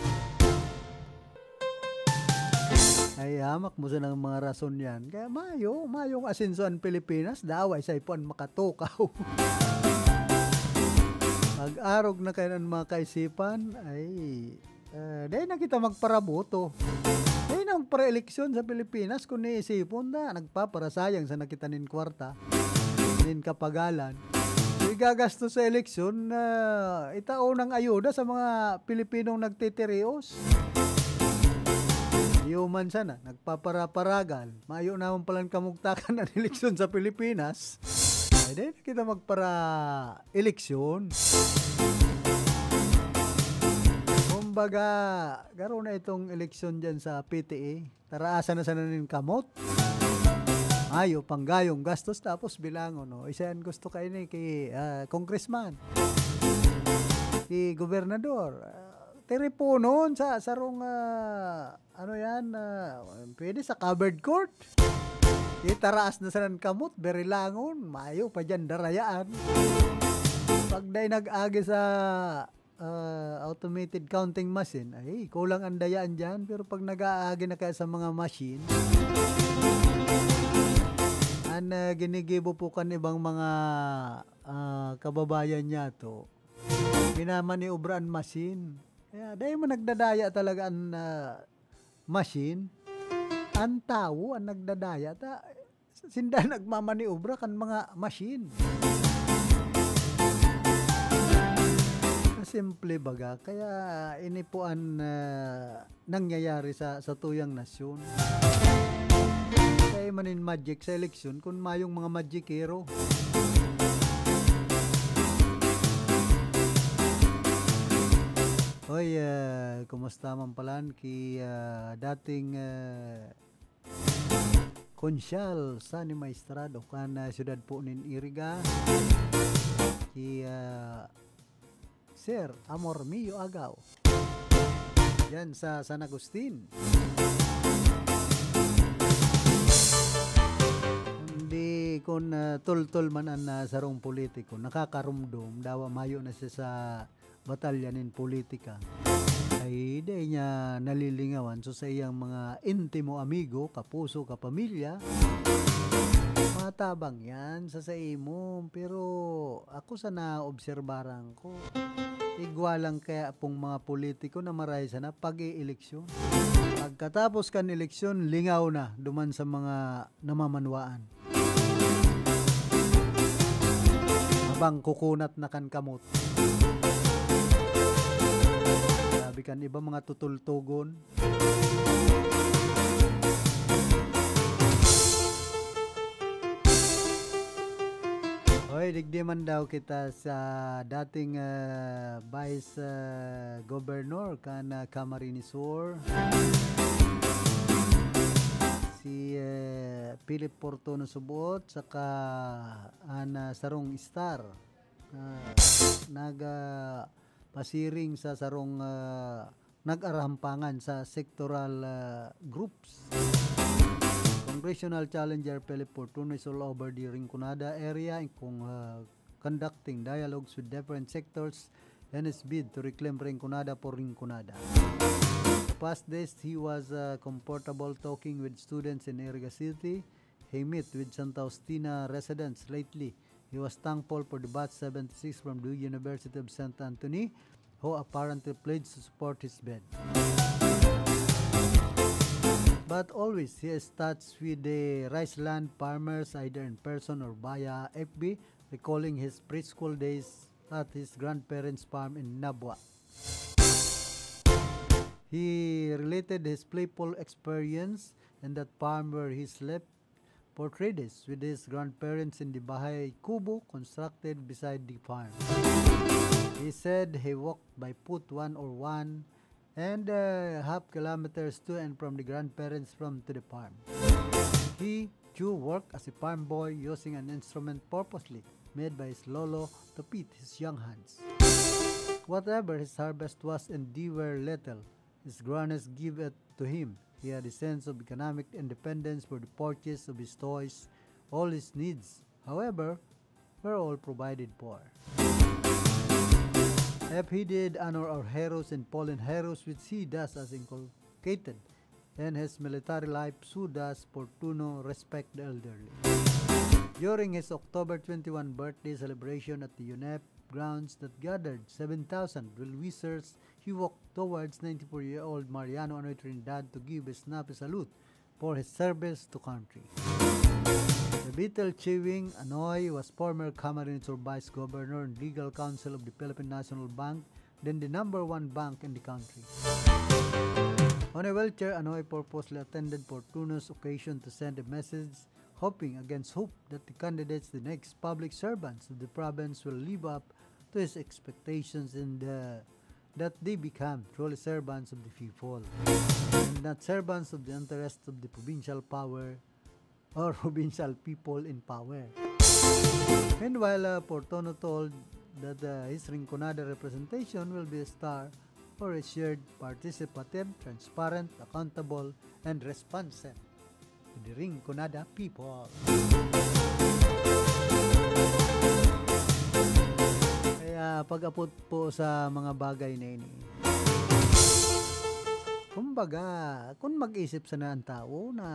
Ay, hamak mo sa mga rason yan. Kaya mayo, mayong asenso ang Pilipinas, daway sa ipuan makatukaw. Pag-arog na kayo ng mga kaisipan, ay, eh, dahil na kita magparaboto. Dahil na magpara-eleksyon sa Pilipinas, kung niisipon na, nagpaparasayang sa nakita nin kwarta, nin kapagalan. Igagastos sa eleksyon na itao ng ayuda sa mga Pilipinong nagtitirios. Iyo man sana, nagpaparaparagal. Mayo naman palang kamugtakan ang eleksyon sa Pilipinas. Ay, dahil kita magpara-eleksyon. Kumbaga, garo na itong eleksyon dyan sa P T A. Taraasan na sana nin kamot. Mayo, panggayong gastos, tapos bilangon, no? Isa yan gusto kayo ni kay, ah, congressman. Kay gobernador. Ah, tiriponon sa sarong, ah, ano yan, ah, pwede sa covered court. Itaraas na sana nin kamot, berilangon, mayo pa dyan darayaan. Pag dai nag-agi sa, ah, automated counting machine, ay, kulang ang dayaan dyan. Pero pag nag-aagi na kaya sa mga machine, ang, ah, ginigibo po kan ibang mga, ah, kababayan niya to, minamaniobra an machine. Kaya dai man nagdadaya talaga an, ah, machine. An tawo an nagdadaya. Ta, sinda nagmamaniobra kan mga machine. Simple baga. Kaya ini po an, ah, nangyayari sa, sa tuyang nasyon. Kaya manin magic sa eleksyon kung mayong mga magikero. Hoy, ah, kumusta man palan ki, ah, dating, ah, Konsyal Sonny Maestrado kan, ah, siyudad po nin Iriga, ki, ah, Sir Amor Mio Agaw. Yan sa San Agustin. Hindi kun, ah, tultol man an, ah, sarong politiko, nakakarumdom, dawa mayo na siya sa batalya nin politika. Ay, dai niya nalilingawan. So, sa iyang mga intimo amigo, kapuso, kapamilya, matabang yan sa saimo. Pero ako sa naobserbaran ko, igwa lang kaya pong mga politiko na maray sana pag-ieleksyon. Pagkatapos kan eleksyon, lingaw na duman sa mga namamanwaan. Habang kukunat na kan kamot. Sabi kan iba, mga tutultugon. Hoy, Digdi man daw kita sa dating, ah, Vice, ah, Governor kan, ah, Camarines Sur, si, eh, Philip Fortuno Subot, saka an, ah, sarong star, ah, nag, ah, pasiring sa sarong, ah, nag-arahampangan sa sectoral, ah, groups. Congressional challenger Philip Fortuno is all over the Rinconada area in con-, ah, conducting dialogues with different sectors in his bid to reclaim Rinconada for Rinconada. The past days, he was, ah, comfortable talking with students in Iriga City. He met with Santa Justina residents lately. He was thankful for the batch seventy-six from the University of Saint Anthony, who apparently pledged to support his bid. But always, he is touched with the rice land farmers, either in person or via F B, recalling his preschool days at his grandparents' farm in Nabua. He related his playful experience in that farm where he slept for three days with his grandparents in the bahay kubo constructed beside the farm. He said he walked by foot one or one and a half kilometers to and from the grandparents' farm to the farm. He, too, worked as a farm boy using an instrument purposely made by his lolo to feed his young hands. Whatever his harvest was and they were little, his grannies give it to him. He had a sense of economic independence for the purchase of his toys. All his needs, however, were all provided for. If he did honor our heroes and fallen heroes, which he does as inculcated in his military life, so does Fortuno respect the elderly. During his October twenty-one birthday celebration at the UNEP grounds that gathered seven thousand well-wishers, he walked towards ninety-four-year-old Mariano Anoy Trinidad to give a snappy salute for his service to country. The Betel Chewing Anoy was former Camarines Sur Vice Governor and Legal Counsel of the Philippine National Bank, then the number one bank in the country. On a wheelchair, Anoy purposely attended Fortuno's occasion to send a message, hoping against hope that the candidates, the next public servants of the province, will live up to his expectations and, uh, that they become truly servants of the people and not servants of the interests of the provincial power or provincial people in power. Meanwhile, uh, Fortuno told that, uh, his Rinconada representation will be a star for a shared, participative, transparent, accountable, and responsive to the Rinconada people. Kaya pag-apot po sa mga bagay na ini, kumbaga, kung mag-isip sana ang tao na,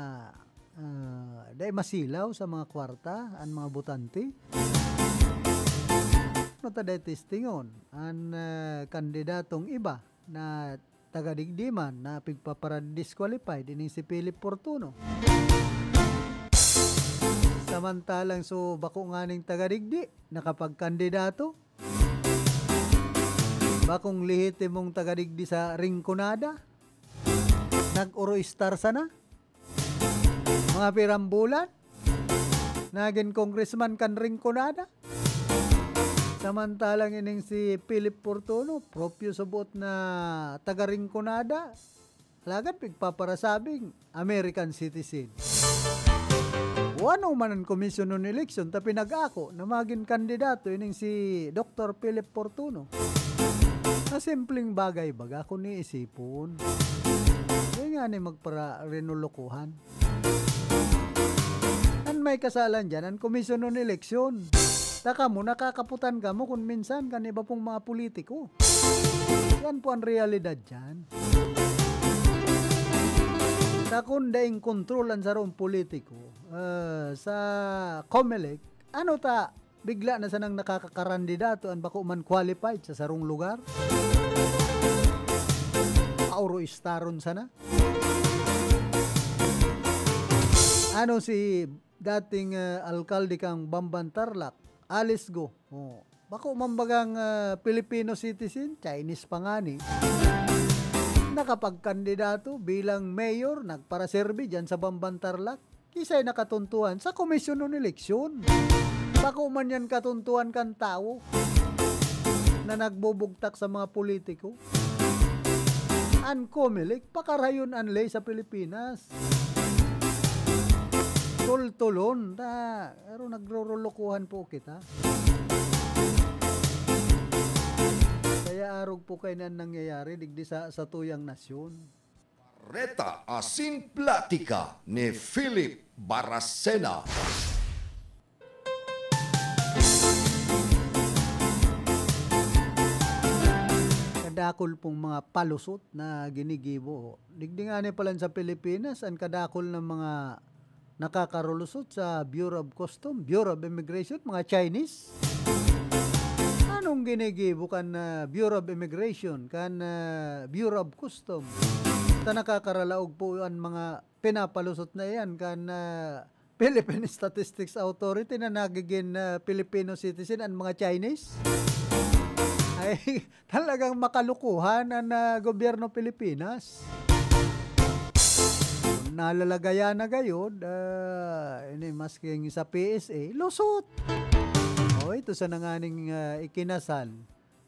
ah, dai masilaw sa mga kwarta ang mga botante, ano ta dai testingon an, ah, kandidatong iba na taga digdi man na pigpapara-disqualified ining si Philip Fortuno. Samantalang so bako nganing taga digdi nakapagkandidato, bakong lehitimong taga digdi sa Rinconada, nag-oroistar sana. Mga pirang bulan, nagin congressman kan Rinconada. Samantalang ining si Philip Fortuno, propyo subot na taga Rinconada, alagad pigpaparasabing American citizen. O ano man an Commission on Election ta pinag-ako na magin kandidato ining si Doktor Philip Fortuno? Sa simpleng bagay baga kun iisipon. Dai ngani magpara-rinolokohan. An may kasalan diyan, an Commission on Election. Ta kamo, nakakaputan kamo kun minsan kan iba pong mga politiko. Yan po ang realidad diyan. Ta kun daing kontrol an sarong politiko, ah, sa Comelec, ano ta, bigla na sanang nakakakandidato an bako man qualified sa sarong lugar? Pauro-istaron sana? Ano si dating, ah, alkalde kang Bamban Tarlac, Alice Go? Oh. Bako man bagang, ah, Filipino citizen, Chinese pa ngani. Nakapagkandidato bilang mayor, nagparaserbi diyan sa Bamban Tarlac. Kisay nakatuntuhan sa Commission on Election. Bako man yan katuntuhan kan tawo na nagbubugtak sa mga politiko. An Comelec, pakarayon an ley sa Pilipinas. Tultulon ta, pero nagrorolokohan po kita. Kaya arog po kayo na nangyayari digdi sa, sa tuyang nasyon. Reta asin platika ni Philip Baracena. Kadakol pong mga palusot na ginigibo. Digdi ngani palan sa Pilipinas, an kadakol na mga nakakarulusot sa Bureau of Custom, Bureau of Immigration, mga Chinese. Anong ginigibo kan, ah, Bureau of Immigration, kan, ah, Bureau of Custom? Ta nakakaralaog po an mga pinapalusot na iyan kan, ah, Philippine Statistics Authority na nagiging, ah, Filipino citizen an mga Chinese. Ay, talagang makalukuhan an, ah, gobyerno Pilipinas. Nalalagayan na gayod, ah, ini masking sa P S A, lusot. O, ito sa nanganing, ah, ikinasal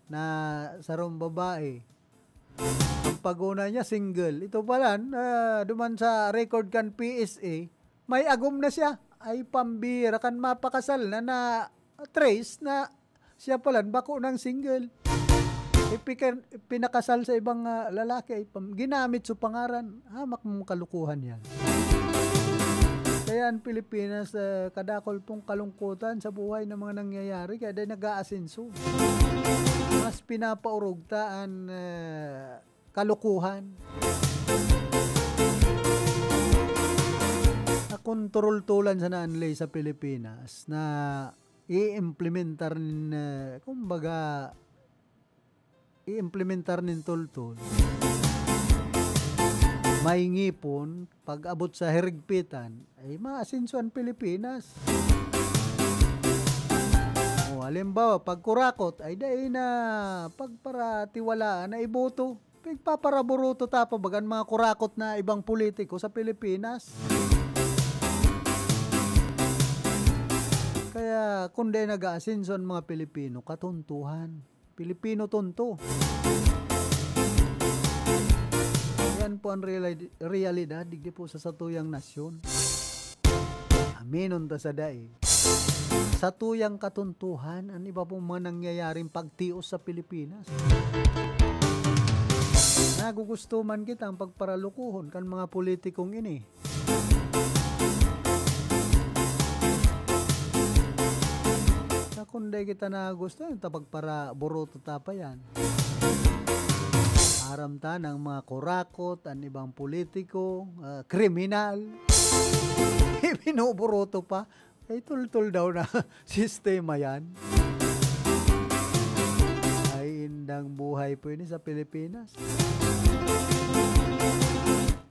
na sarong babae. Ang paguna niya, single. Ito pala, ah, duman sa record kan P S A, may agom na siya. Ay, pambira kan mapakasal na, na trace na siya pala, bako nang single. Ipika-, pinakasal sa ibang, ah, lalaki, ay pam-, ginamit sa pangaran. Hamak mong kalukuhan yan. Kaya ang Pilipinas, ah, kadakol pong kalungkutan sa buhay ng mga nangyayari, kaya dahil nag-aasenso. Mas pinapaurog ta an, ah, kalukuhan. Nakontrol tulan sana an ley sa Pilipinas na i-implementar nin, eh, kumbaga, i-implementar nin tultol. May ngipon, pag-abot sa hirigpitan, ay maasenso an Pilipinas. O, halimbawa, pag kurakot, ay dai na pagparatiwalaan na iboto. Pigpaparaburuto ta pa baga an mga kurakot na ibang politiko sa Pilipinas. Kaya kung dai nag-aasenso an mga Pilipino, katuntuhan. Pilipino tonto. Yan po ang reali-, realidad, digdi po sa satuyang nasyon. Aminon ta sa dai. Sa tuyang katuntuhan, an iba pong mga nangyayaring pagtios sa Pilipinas. Nagugusto man kitang pagparalukuhon kan mga politikong ini. Sa kung dai kita nagusto, yung ta pagparaburuto ta pa yan. Aram ta ng mga kurakot, an ibang politiko, ah, kriminal. Binuburuto pa. Ay, tultol daw na sistema yan. Ay, indang buhay po ini sa Pilipinas.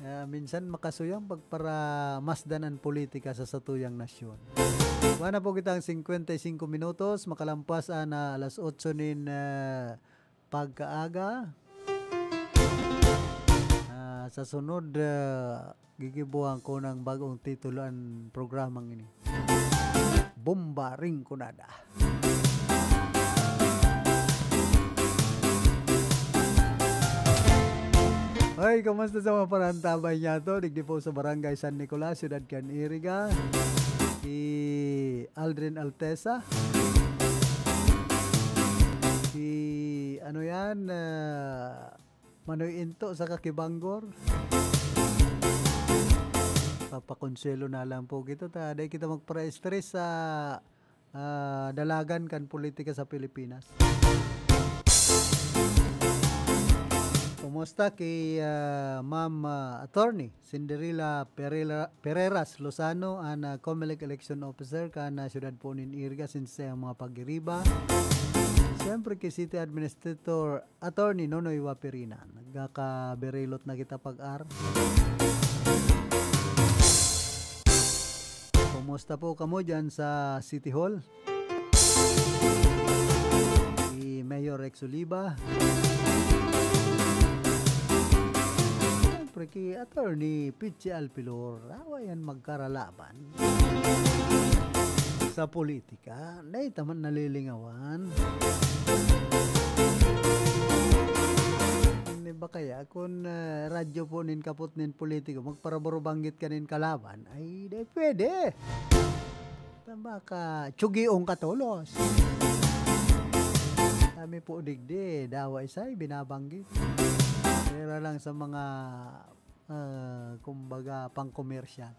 Ah, minsan makasuyang pagparamasdan an politika sa satuyang nasyon. Wala na po kitang singkwenta y singko minutos, makalampas an, ah, alas otso nin, ah, pagkaaga. Ah, sa sunod, ah, gigibuhan ko ng bagong titulo ang programang ini. Bomba Rinconada. Hoy, kumusta sa mga parantabay niya to? Digdi po sa Barangay San Nicolas, Siyudad kan Iriga. Si Aldrin Altesa. Si, ano yan, ah, Manoy Into sa Kakibanggor. Papakonsuelo na lang po kita, ta, dai kita magpara-stress sa, ah, dalagan kan politika sa Pilipinas. Kumusta ki, ah, Ma'am, ah, Attorney Cinderella Perela-, Pereras Lozano, an, ah, Comelec Election Officer kan, ah, siyudad po nin Iriga, since ang mga pag-iriba. Siyempre, ki City Administrator Attorney Nonoy Waperina. Nagkakaberelot na kita pag-ar. Kumusta po kamo dyan sa City Hall? Si Mayor Rex Oliva. Siyempre, ki Attorney Pichi Alpilor. Awa yan magkaralaban. sa politika. Dai ta man nalilingawan. Ini ba kaya kun, ah, radyo po nin kapot nin politiko, magparabaro banggit ka nin kalaban? Ay, dai pwede. Tama ka, tsugion ka tolos. Kami po digdi, dawa isay binabanggit. Pwera lang sa mga, ah, kumbaga, pangkomersyal.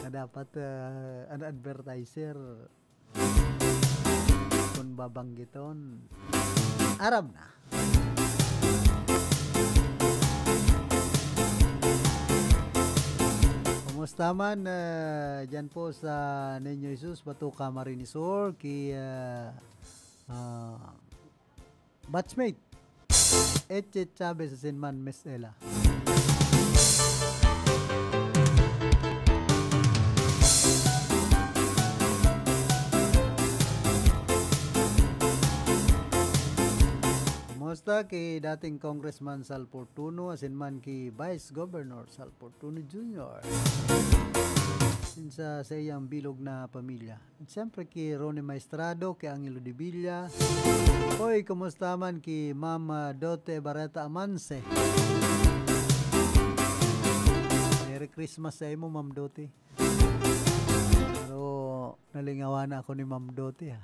Na dapat, ah, an advertiser, kun babanggiton, aram na. Kumusta man, ah, dyan po sa Niño Jesus, Batuka, Marinis Sur, ki, ah, ah, batchmate Etchet Chavez asin man Miss Ella. Kumusta ki dating Congressman Sal Fortuno asin man ki Vice Governor Sal Fortuno Junior? Asin sa, sa iyang bilog na pamilya. Siyempre, ki Ronnie Maestrado, ki Angelo de Villa. Hoy, kumusta man ki Ma'am, ah, Dote Barreta Amanse? Merry Christmas sa imo, Ma'am Dote. Pero nalingawan na ako ni Ma'am Dote, ha.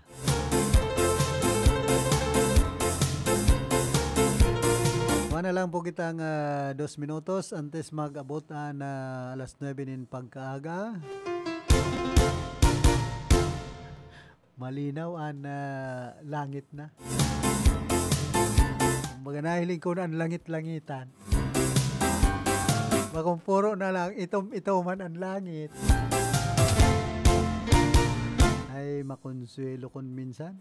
Kuha na lang po kitang, ah, dos minutos antes mag-abot an, ah, alas nuebe nin pagkaaga. Malinaw an, ah, langit na. Kumbaga, nahiling ko na an langit-langitan. Bakong puro na lang, itom-itoman an langit. Ay, makonsuelo kun minsan.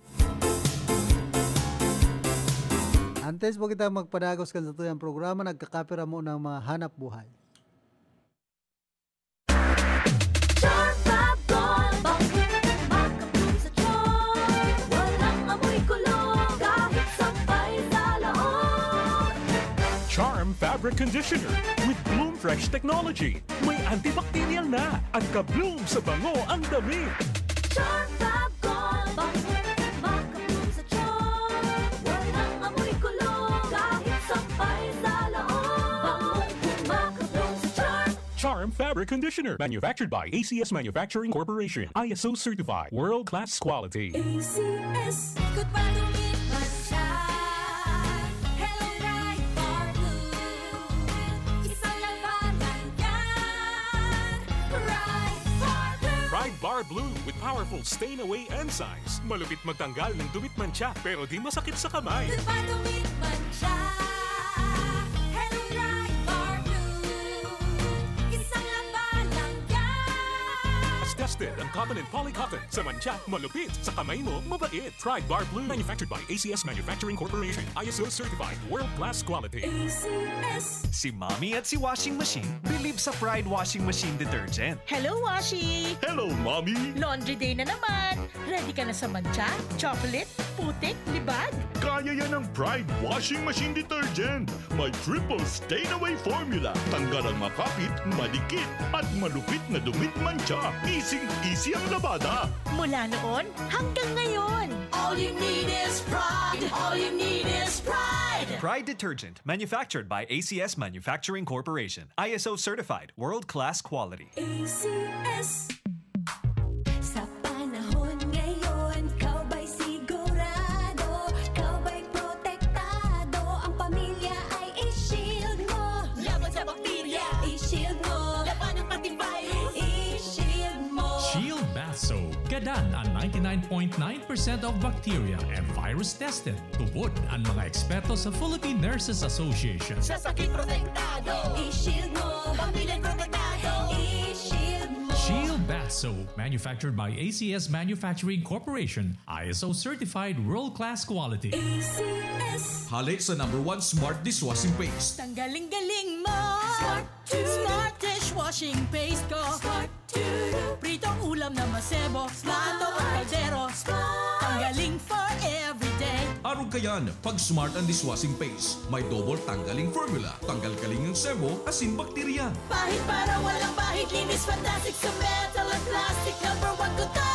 Antes po kita magpadagos kan satuyang programa, nagkakapira mo ng mga hanap buhay. Charm Fab Gold, bangkong makabloom sa charm. Walang amoy kulog, kahit sampay sa laog. Charm Fabric Conditioner with Bloom Fresh Technology. May antibacterial na at ka-bloom sa bango ang damit. Charm Fab Gold, bangkong makabloom sa charm. Walang amoy kulog, kahit sampay sa laog. Bangkong makabloom sa charm. Charm Fabric Conditioner, manufactured by A C S Manufacturing Corporation. I S O certified, world-class quality. A C S. Ikot pa, dumit man siya. Hello, Pride Bar Blue. Isang labanan yan. Pride Bar Blue. Pride Bar Blue with powerful stain away enzymes. Malupit magtanggal ng dumit mantsa, pero di masakit sa kamay. Ikot pa, dumit man siya. Hello, Pride Bar Blue. Isang labanan yan. Tested ang cotton and poly cotton. Sa mantsa, malupit. Sa kamay mo, mabait. Pride Bar Blue. Manufactured by A C S Manufacturing Corporation. I S O certified. World class quality. A C S. Si Mommy at si Washing Machine believe sa Pride Washing Machine Detergent. Hello, Washi! Hello, Mommy! Laundry day na naman! Ready ka na sa mantsa, chocolate, putik, libag? Kaya yan ng Pride Washing Machine Detergent. May triple stain away formula. Tanggal ang makapit, madikit, at malupit na dumit mantsa. Easing-easy ang labada. Mula noon hanggang ngayon. All you need is Pride. All you need is Pride. Pride Detergent, manufactured by A C S Manufacturing Corporation. I S O certified, world-class quality. A C S. Sa panahon ngayon, ikaw ba'y sigurado? Ikaw ba'y protektado? Ang pamilya ay i-shield mo. Laban sa bakterya, i-shield mo. Labanan pati virus, i-shield mo. Shield Bath Soap. Gadan an ninety-nine point nine percent of bacteria and virus tested. Tubod an mga eksperto sa Philippine Nurses Association. Sa sakit protektado, i-shield mo. Pamilya protektado, i-shield mo. Shield Bath Soap, manufactured by A C S Manufacturing Corporation, I S O certified world-class quality. A C S. Hale sa number one smart dishwashing paste. Tanggaling-galing mo! Smart Smart dishwashing Washing paste ko. Smart. Pritong ulam na masebo. Plato o kaldero. Smart. Tanggaling for everyday. Arog kayan, pag Smart ang dishwashing paste. May double tanggaling formula. Tanggal kaling ang sebo, asin bakterya. Pahid para walang bahid. Linis fantastic sa metal at plastic. Number one ko to.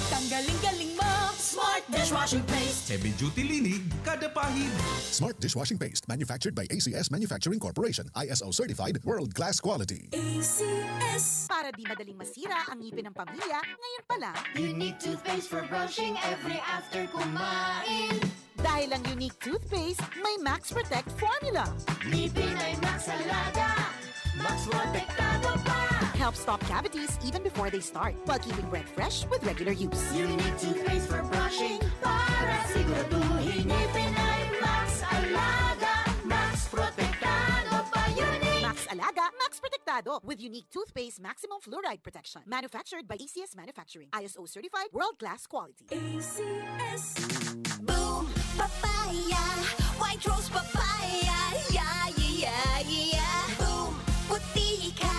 Tanggaling galing mo. Smart dishwashing paste. Heavy duty linig, kada pahid. Smart dishwashing paste, manufactured by A C S Manufacturing Corporation, I S O certified, world class quality. A C S. Para di madaling masira ang ngipin ng pamilya, ngayon pa lang. Unique toothpaste for brushing every after kumain. Dahil ang Unique Toothpaste may Max Protect Formula. Ngipin ay Max Alaga, Max Protektado pa. Help stop cavities even before they start, while keeping breath fresh with regular use. Unique toothpaste for brushing para siguraduhin ngipin ay Max Alaga, Max Protektado pa. Unique. Max Alaga, Max Protektado with Unique Toothpaste Maximum Fluoride Protection. Manufactured by A C S Manufacturing. I S O certified, world-class quality. A C S. Boom! Papaya! White Rose Papaya! Yeah, yeah, yeah, yeah! Boom! Puti ka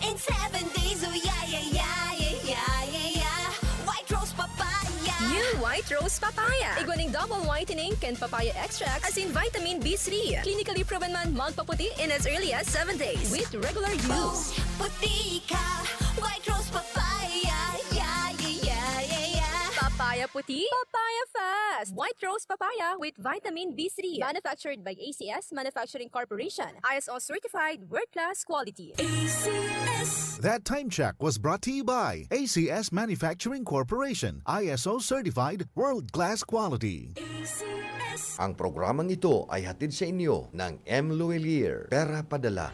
in seven days! Oh, yeah, yeah, yeah, yeah, yeah, yeah, yeah! White Rose Papaya! New White Rose Papaya. Igwa ning double whitening kan papaya extract asin vitamin B three. Clinically proven man magpaputi in as early as seven days with regular use. Puti ka, White Rose Papaya. Yeah, yeah, yeah, yeah, yeah. Papaya puti, papaya fast. White Rose Papaya with vitamin B three. Manufactured by A C S Manufacturing Corporation. I S O certified, world-class quality. A C S. That time check was brought to you by A C S Manufacturing Corporation, I S O certified, world-class quality. A C S. Ang programang ito ay hatid sa inyo ng M Luwilier, Pera Padala.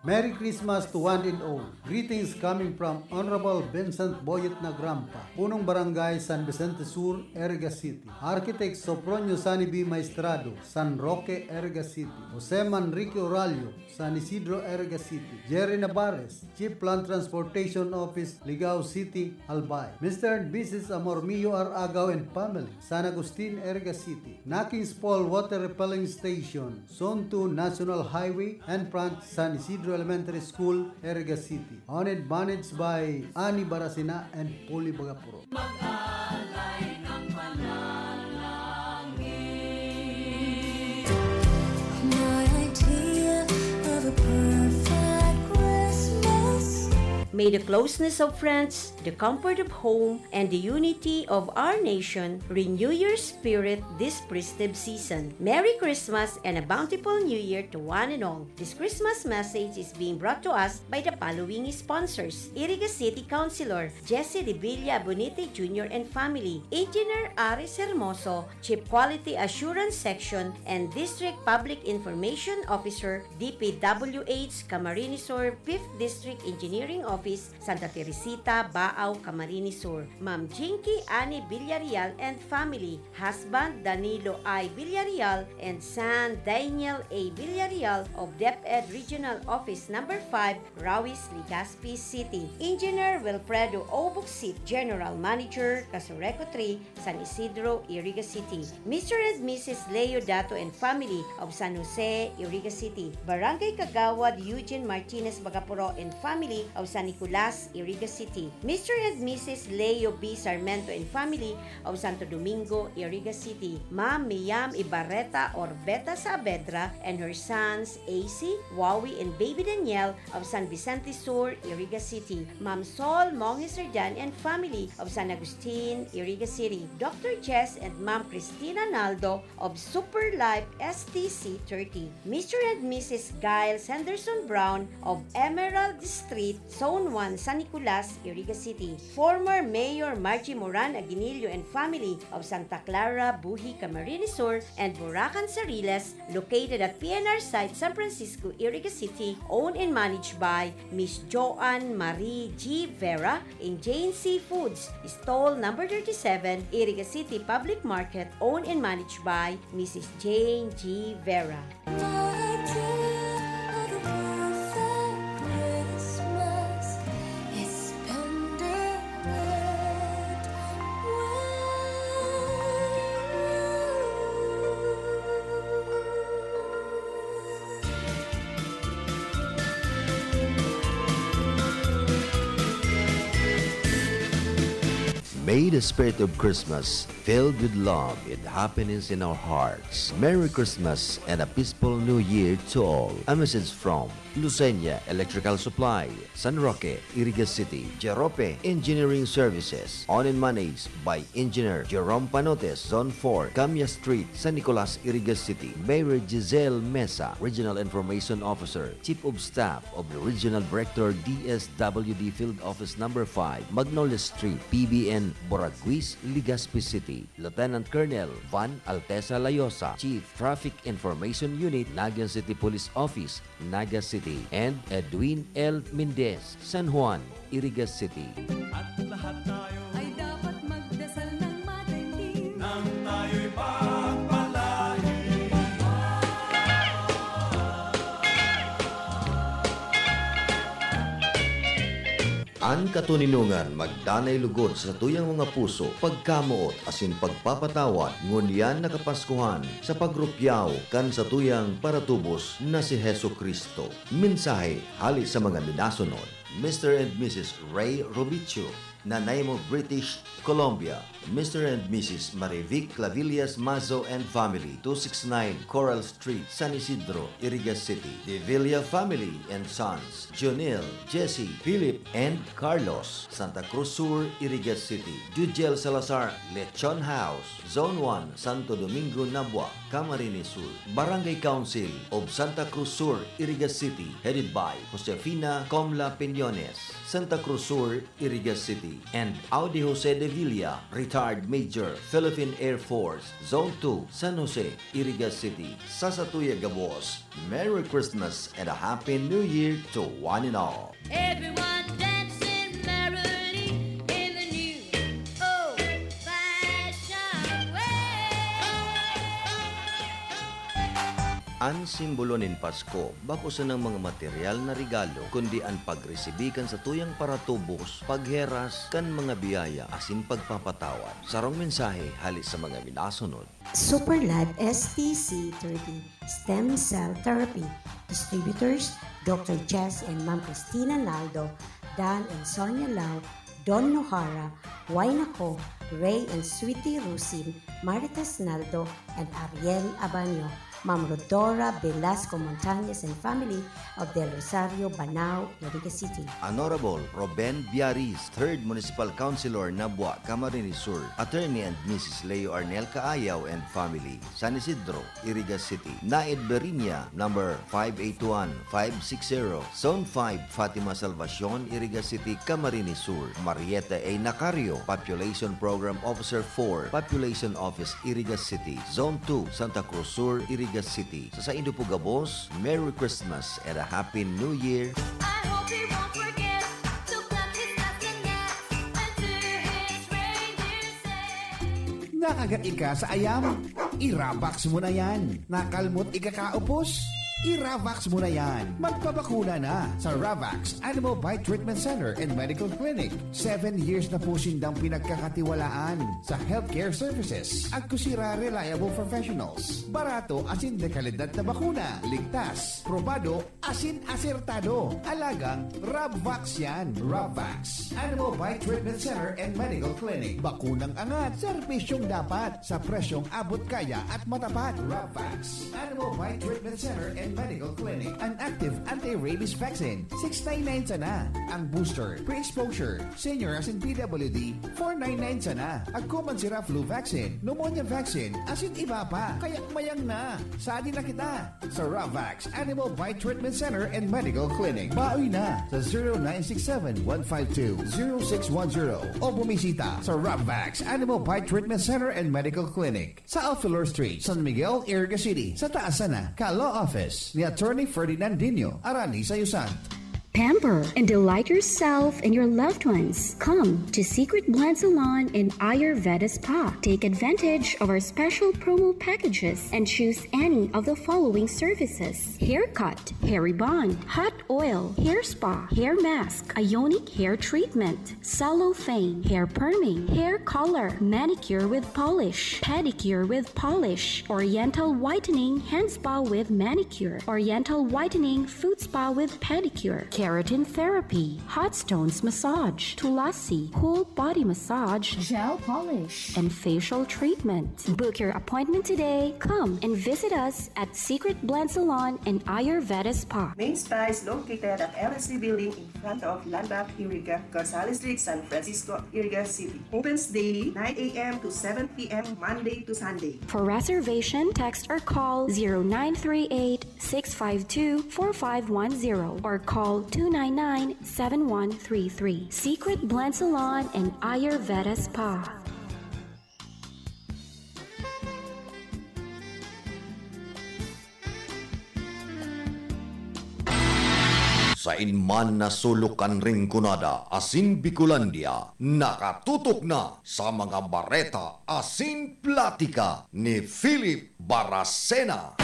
Merry Christmas to one and all. Greetings coming from Honorable Vincent Boyet Nagrampa, Punong Barangay San Vicente Sur, Iriga City. Architect Sopronio Sani B. Maestrado, San Roque, Iriga City. Jose Manrique Oralio, San Isidro, Iriga City. Jerry Navarez, Chief Land Transportation Office, Ligao City, Albay. Mister and Missus Amormio R. Agaw and family, San Agustin, Iriga City. Nakings Paul Water Refilling Station, Zone two National Highway, and front San Isidro Elementary School, Iriga City. Owned and managed by Ani Barasina and Poli Bagapuro. My idea of a perfect Christmas. May the closeness of friends, the comfort of home, and the unity of our nation renew your spirit this festive season. Merry Christmas and a bountiful New Year to one and all. This Christmas message is being brought to us by the following sponsors: Iriga City Councilor Jesse Revilla Bonite Junior and family, Engineer Aris Hermoso, Chief Quality Assurance Section and District Public Information Officer, D P W H Camarines Sur, Fifth District Engineering Office, Santa Teresita, Baao, Camarines Sur, Ma'am Jinky Annie Villarreal and family, husband Danilo I. Villarreal and son Daniel A. Villarreal of DepEd Regional Office Number five, Rawis, Legazpi City. Engineer Wilfredo O. Bucsit, General Manager, Casureco three, San Isidro, Iriga City. Mister and Missus Leo Dato and family of San Jose, Iriga City. Barangay Kagawad Eugene Martinez Bagapuro and family of San Nicolas, Iriga City. Mister and Missus Leo B. Sarmento and family of Santo Domingo, Iriga City. Ma'am Miam Ibarreta or Beta Saavedra and her sons, A C, Wawi, and baby Daniel of San Vicente Sur, Iriga City. Ma'am Sol Monge Serdan and family of San Agustin, Iriga City. Doctor Jess and Ma'am Christina Naldo of Super Life S T C thirty. Mister and Missus Giles Henderson Brown of Emerald Street, Zone one, San Nicolas, Iriga City. Former Mayor Margie Moran Aguinillo and family of Santa Clara, Buhi, Camarines Sur, and Buracan, Sariles, located at P N R site, San Francisco, Iriga City, owned and managed by Miss Joanne Marie G. Vera in Jane Seafoods, stall number thirty-seven, Iriga City Public Market, owned and managed by Missus Jane G. Vera. My idea of a perfect Christmas is spending it with you. May the spirit of Christmas, filled with love and happiness in our hearts. Merry Christmas and a peaceful New Year to all. A message from Lucenia Electrical Supply, San Roque, Iriga City, Jerope Engineering Services, Onin Manis by Engineer Jerome Panotes, Zone four, Camia Street, San Nicolas, Iriga City, Mayor Giselle Mesa, Regional Information Officer, Chief of Staff of the Regional Director, D S W D Field Office Number five, Magnolia Street, P B N, Boraguis, Legazpi City, Lieutenant Colonel Van Altesa Layosa, Chief Traffic Information Unit, Naga City Police Office, Naga City, and Edwin L. Mendez, San Juan, Iriga City. At lahat tayo Ay dapat magdasal ng matindi. nang tayo'y pagpalain. An katoninongan magdanay lugod sa satuyang mga puso, pagkamoot asin pagpapatawad, ngunyan na Kapaskuhan sa pagrukyaw kan satuyang paratubos na si Jesu-Cristo. Mensahe hale sa mga minasunod, Mister and Missus Ray Robicho, Nanaimo, British Columbia, Mister and Missus Marivic Clavillas Mazo and family, two six nine Coral Street, San Isidro, Iriga City. De Villa family and sons, Jonel, Jesse, Philip, and Carlos, Santa Cruz Sur, Iriga City. Jujel Salazar, Lechon House, Zone one, Santo Domingo, Nabua, Camarines Sur. Barangay Council of Santa Cruz Sur, Iriga City, headed by Josefina Comla Piñones, Santa Cruz Sur, Iriga City, and Audi Jose de Villa, retired Major, Philippine Air Force, Zone two, San Jose, Iriga City. Sa satuya gabos, Merry Christmas and a Happy New Year to one and all. Everyone dancing merrily in the new old fashioned way. An simbolo nin Pasko, bako sanang mga material na regalo, kundi an pagresibi kan satuyang paratubos, pagheras kan mga biyaya asin pagpapatawad. Sarong mensahe hale sa mga minasunod. Superlad S T C thirty Stem Cell Therapy. Distributors, Doctor Jess and Ma'am Christina Naldo, Dan and Sonia Lau, Don Nohara, Wayne Ako, Ray and Sweetie Rusin, Marites Naldo, and Ariel Abanyo, Ma'am Rodora Velasco Montañez and family of Del Rosario, Banao, Iriga City. Honorable Roben Biaris, third Municipal Councilor, Nabua, Camarines Sur, Attorney and Missus Leo Arnel Kaayaw and family, San Isidro, Iriga City, Naid Berinia, number five eight one, five six zero, Zone five, Fatima Salvacion, Iriga City, Camarines Sur, Marieta A. Nacario, Population Program Officer four, Population Office, Iriga City, Zone two, Santa Cruz Sur, Iriga City. Sa saindo po gabos, Merry Christmas and a Happy New Year! I hope he won't forget to clap his castanets and to his reindeer say. Nakagat ika sa ayam? I-Ravax mo na yan. Nakalmot ikakaupos? I-Ravax mo na yan. Magpabakuna na sa Ravax Animal Bite Treatment Center and Medical Clinic. Seven years na po sindang pinagkakatiwalaan sa healthcare services. Agkusira reliable professionals. Barato asin dekalidad na bakuna. Ligtas, probado, asin asertado. Alagang Rabvax yan. Rabvax. Animal Bite Treatment Center and Medical Clinic. Bakunang angat, serbisyong dapat, sa presyong abot kaya at matapat. Rabvax. Animal Bite Treatment Center and Medical Clinic. An active anti-rabies vaccine, six nine nine sana. Ang booster, pre-exposure, senior asin P W D, four nine nine sana. Agko man sira flu vaccine, pneumonia vaccine, asin iba pa. Kaya mayang na. Sadi na kita sa Ravax Animal Bite Treatment Center and Medical Clinic. Baoy na sa zero nine six seven, one five two, zero six one zero o bumisita sa Ravax Animal Bite Treatment Center and Medical Clinic sa Alfilor Street, San Miguel, Iriga City, sa taas sana ka Law Office ni Attorney Ferdinand Dino, Arani Sayusan. Pamper and delight yourself and your loved ones. Come to Secret Blend Salon and Ayurveda Spa. Take advantage of our special promo packages and choose any of the following services: haircut, hair rebond, hot oil, hair spa, hair mask, ionic hair treatment, cellophane, hair perming, hair color, manicure with polish, pedicure with polish, oriental whitening, hand spa with manicure, oriental whitening, foot spa with pedicure, keratin therapy, hot stones massage, tulasi, whole body massage, gel polish, and facial treatment. Book your appointment today. Come and visit us at Secret Blend Salon and Ayurveda Spa. Main Spa is located at L S C Building in front of Landmark Iriga, Gonzales Street, San Francisco, Iriga City. Opens daily, nine a m to seven p m, Monday to Sunday. For reservation, text or call zero nine three eight, six five two, four five one zero or call two nine nine, seven one three three. Secret Blend Salon and Ayurveda Spa. Sain man na sulok kan Rinconada asin Bicolandia, nakatutok na sa mga bareta asin platika ni Philip Baracena.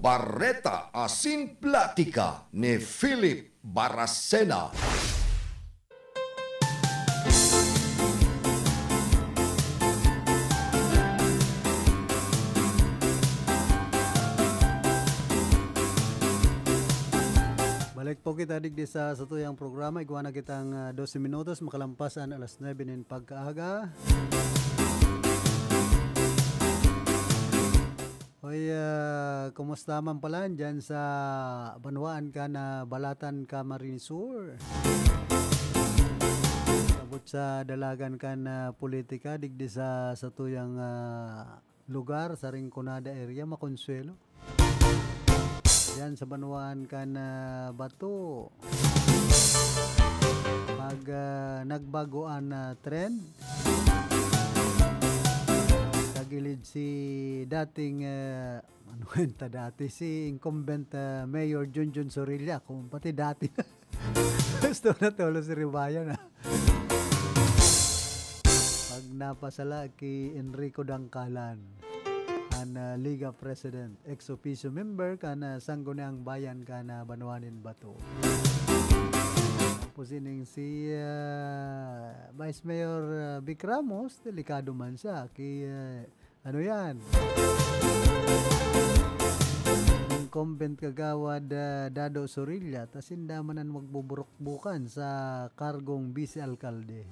Bareta asin platika ni Philip Baracena. Balik po kita digdi sa satuyang programa. Igwa na kitang, ah, dose minutos makalampas an alas nuebe nin pagkaaga. Hoy, ah, kumusta man pala dyan sa banwaan kan Balatan, Camarines Sur? Abot sa dalagan kan, ah, politika, digdi sa satuyang, ah, lugar, sa Rinconada area, Maconsuelo. Diyan sa banwaan kan, ah, Bato. Pag, ah, nagbago an, ah, trend, tagilid si dating, ah, ano yun ta dati, si incumbent, ah, Mayor Junjun Sorilla, kung pati dati. Gusto na tolo si Ribayan, ah. Pag napasala ki Enrico Dangkalan, an, ah, Liga President, ex officio member kan, ah, Sangguniang Bayan kan, ah, banwa nin Bato. Tapos ining si, ah, Vice Mayor, ah, Vic Ramos, delikado man siya. Ki, ah, ano yan? Incumbent Kagawad, ah, Dado Sorilla, ta sinda man an magbuburukbukan sa kargong bise-alkalde.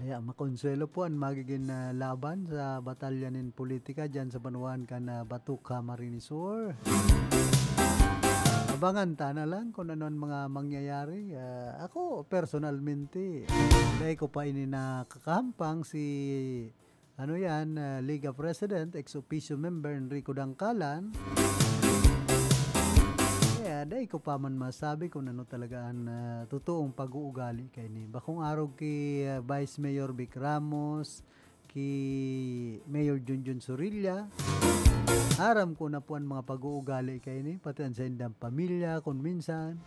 Kaya makonsuelo po an magiging, ah, laban sa batalya nin politika dyan sa banwaan kan, ah, Bato, Camarines Sur. Abangan ta na lang kung ano ang mga mangyayari. Ah, ako, personalmente, dai ko pa ini nakakahampang si, ano yan, ah, Liga President, ex officio member Enrico Dangkalan. Kaya dai ko pa man masabi kung ano talaga ang, ah, totoong pag-uugali kaini. Bakong arog ki, ah, Vice Mayor Vic Ramos, ki Mayor Junjun Sorilla. Aram ko na po ang mga pag-uugali kaini, pati ang saindang pamilya, kung minsan,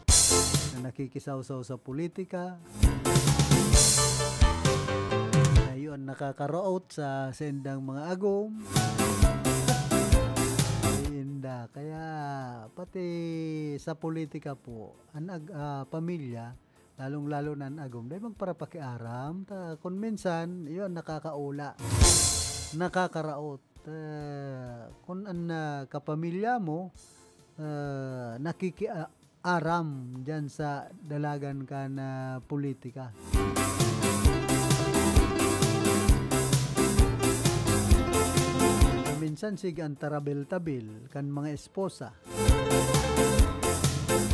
na nakikisawsaw sa politika. Ayun, nakakaraot sa saindang mga agom. Inda. Kaya, pati sa politika po, ang ag-, ah, pamilya, lalong-lalo na an agom, dai magparapakiaram. Ta, kun minsan, yun, nakakaula. Nakakaraot. Ah, kun an, ah, kapamilya mo, ah, nakiki-, ah, aram diyan sa dalagan ka na politika. Minsan, sige, ang tarabil-tabil kan mga esposa.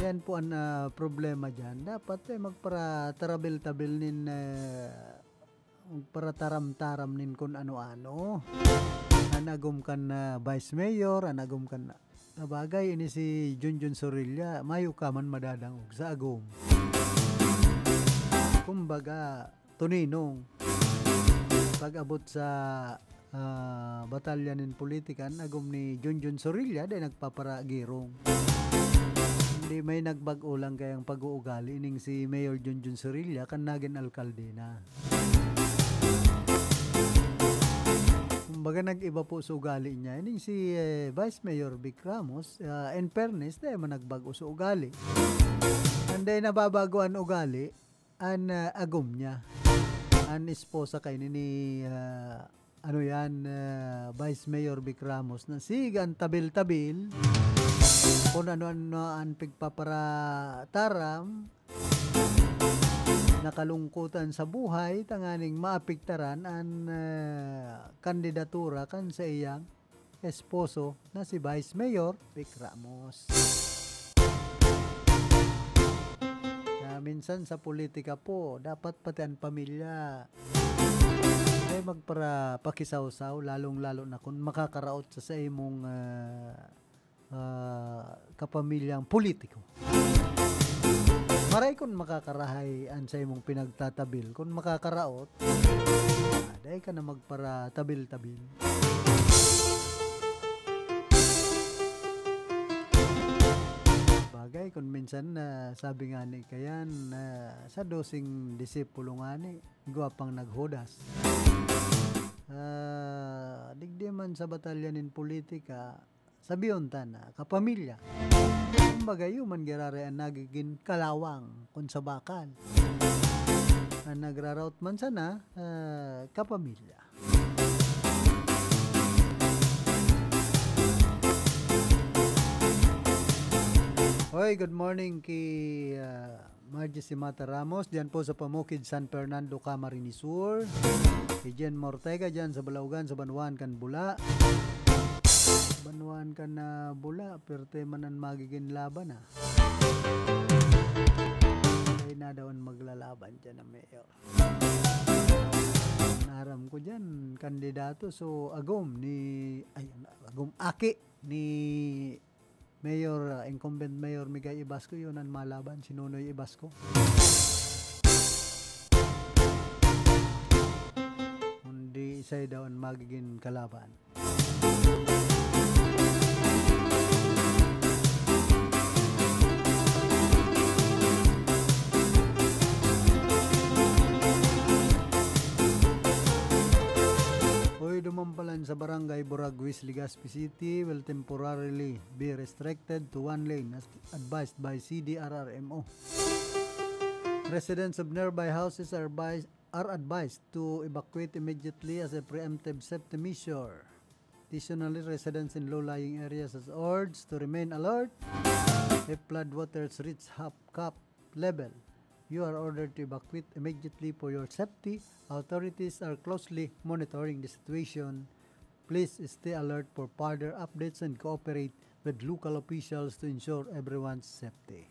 Yan po ang, ah, problema diyan. Dapat, eh, magpara-tarabil-tabil nin, eh, magparataram-taram nin kun ano-ano. An agom kan, ah, vice mayor, an agom kan, sa bagay, ini si Junjun Sorilla, mayo ka man madadangog sa agom. Kumbaga, tuninong. Pag-abot sa, ah, batalya nin politika, an agom ni Junjun Sorilla, dai nagpaparagirong. Hindi may nagbag-o lang kayang pag-uugali ning si Mayor Junjun Sorilla kan nagin alkalde na. Kumbaga, nag-iba po sa ugali niya. Ining si, eh, Vice Mayor Vic Ramos, ah, in fairness, dai man nagbago sa ugali. Ang dai nababago an ugali, an, ah, agom niya. An esposa kay ni, ni, ah, ano yan, ah, Vice Mayor Vic Ramos na sigan tabil-tabil. Kung ano-ano an pigpaparataram na kalungkotan sa buhay, tanganing maapektaran an, ah, kandidatura kan sa iyang esposo na si Vice Mayor Vic Ramos. Kaya minsan sa politika po, dapat pati an pamilya ay magpara-, pakisawsaw, lalong-lalo na kung makakaraot sa, sa imong, ah, ah, kapamilyang politiko. Maray kun makakarahay an sa imong pinagtatabil, kun makakaraot, ah, dai ka na magparatabil-tabil. Bagay, kun minsan na sabi nga ni kayan, na sa doseng disipulo nga ni, igwa pang naghudas. Ah, digdi man sa batalya nin politika, sabihon ta na kapamilya. Kumbaga, iyo man giraray an nagigin kalawang kun sa bakal. An nagraraot man sana, ah, kapamilya. Hoy, good morning ki, ah, Margie Simata Ramos, diyan po sa Pamukid, San Fernando, Camarines Sur. Si Jen Mortega diyan sa Balaugan, sa banwaan kan Bula. Banwaan kan, ah, Bula, perte man an magigin laban, ah. Ay na daw an maglalaban diyan na mayor. Naram ko diyan, kandidato, so agom ni, ay, agom, aki ni Mayor, ah, incumbent Mayor Migay Ibasco, yun ang malaban, si Nonoy Ibasco. Kundi isay daw ang magiging kalaban. Hoy, duman palan sa Barangay Boraguis, Legazpi City will temporarily be restricted to one lane, as advised by C D R R M O. Residents of nearby houses are advised, are advised to evacuate immediately as a preemptive safety measure. Additionally, residents in low-lying areas are urged to remain alert if floodwaters reach half cup level. You are ordered to evacuate immediately for your safety. Authorities are closely monitoring the situation. Please stay alert for further updates and cooperate with local officials to ensure everyone's safety.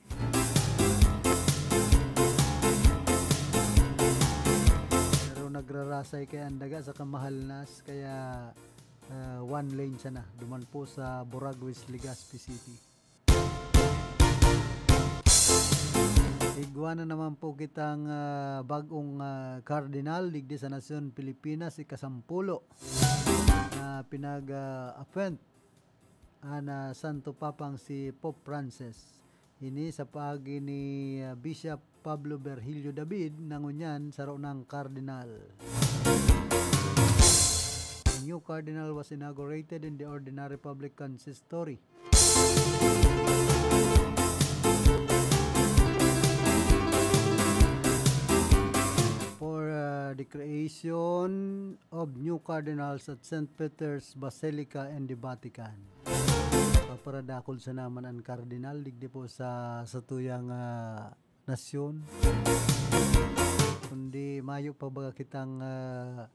Pero nagrarasay kaya ang daga sa Kamahalnas, kaya, ah, one lane siya na. Duman po sa Boraguis, Legazpi City. Igwa na naman po kitang, ah, bag-ong, ah, kardinal digdi sa nasyon Pilipinas, ikasampulo na pinag, ah, appoint an, ah, Santo Papang si Pope Francis. Ini sa paagi ni, ah, Bishop Pablo Virgilio David na ngunyan saro nang kardinal. The new cardinal was inaugurated in the ordinary public consistory. For, uh, the creation of new cardinals at Saint Peter's Basilica and the Vatican. Paparadakul sana man an kardinal digdi po sa, sa tuyang, ah, nasyon. Kundi mayo pa baga kitang, ah,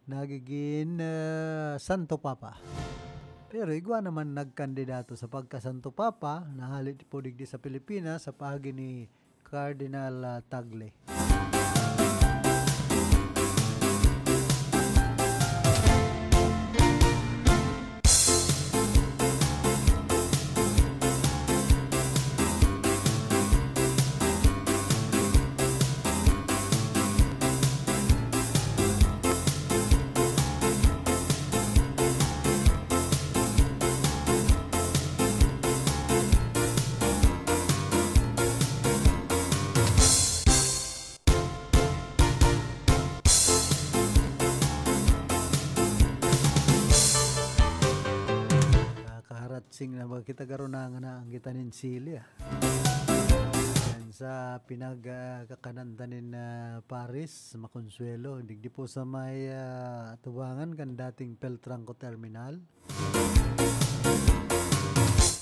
nagigin, ah, Santo Papa. Pero igwa naman nagkandidato sa pagka-Santo Papa, nahali po digdi sa Pilipinas, sa paagi ni Cardinal, ah, Tagle. Nakakaharatsing na ba kita garo na nga naanggitan nin sili, ah? Yan sa pinag, ah, kakanan ta nin, ah, Paris, Maconsuelo, digdi po sa may, ah, atubangan kan dating Peltrangco Terminal.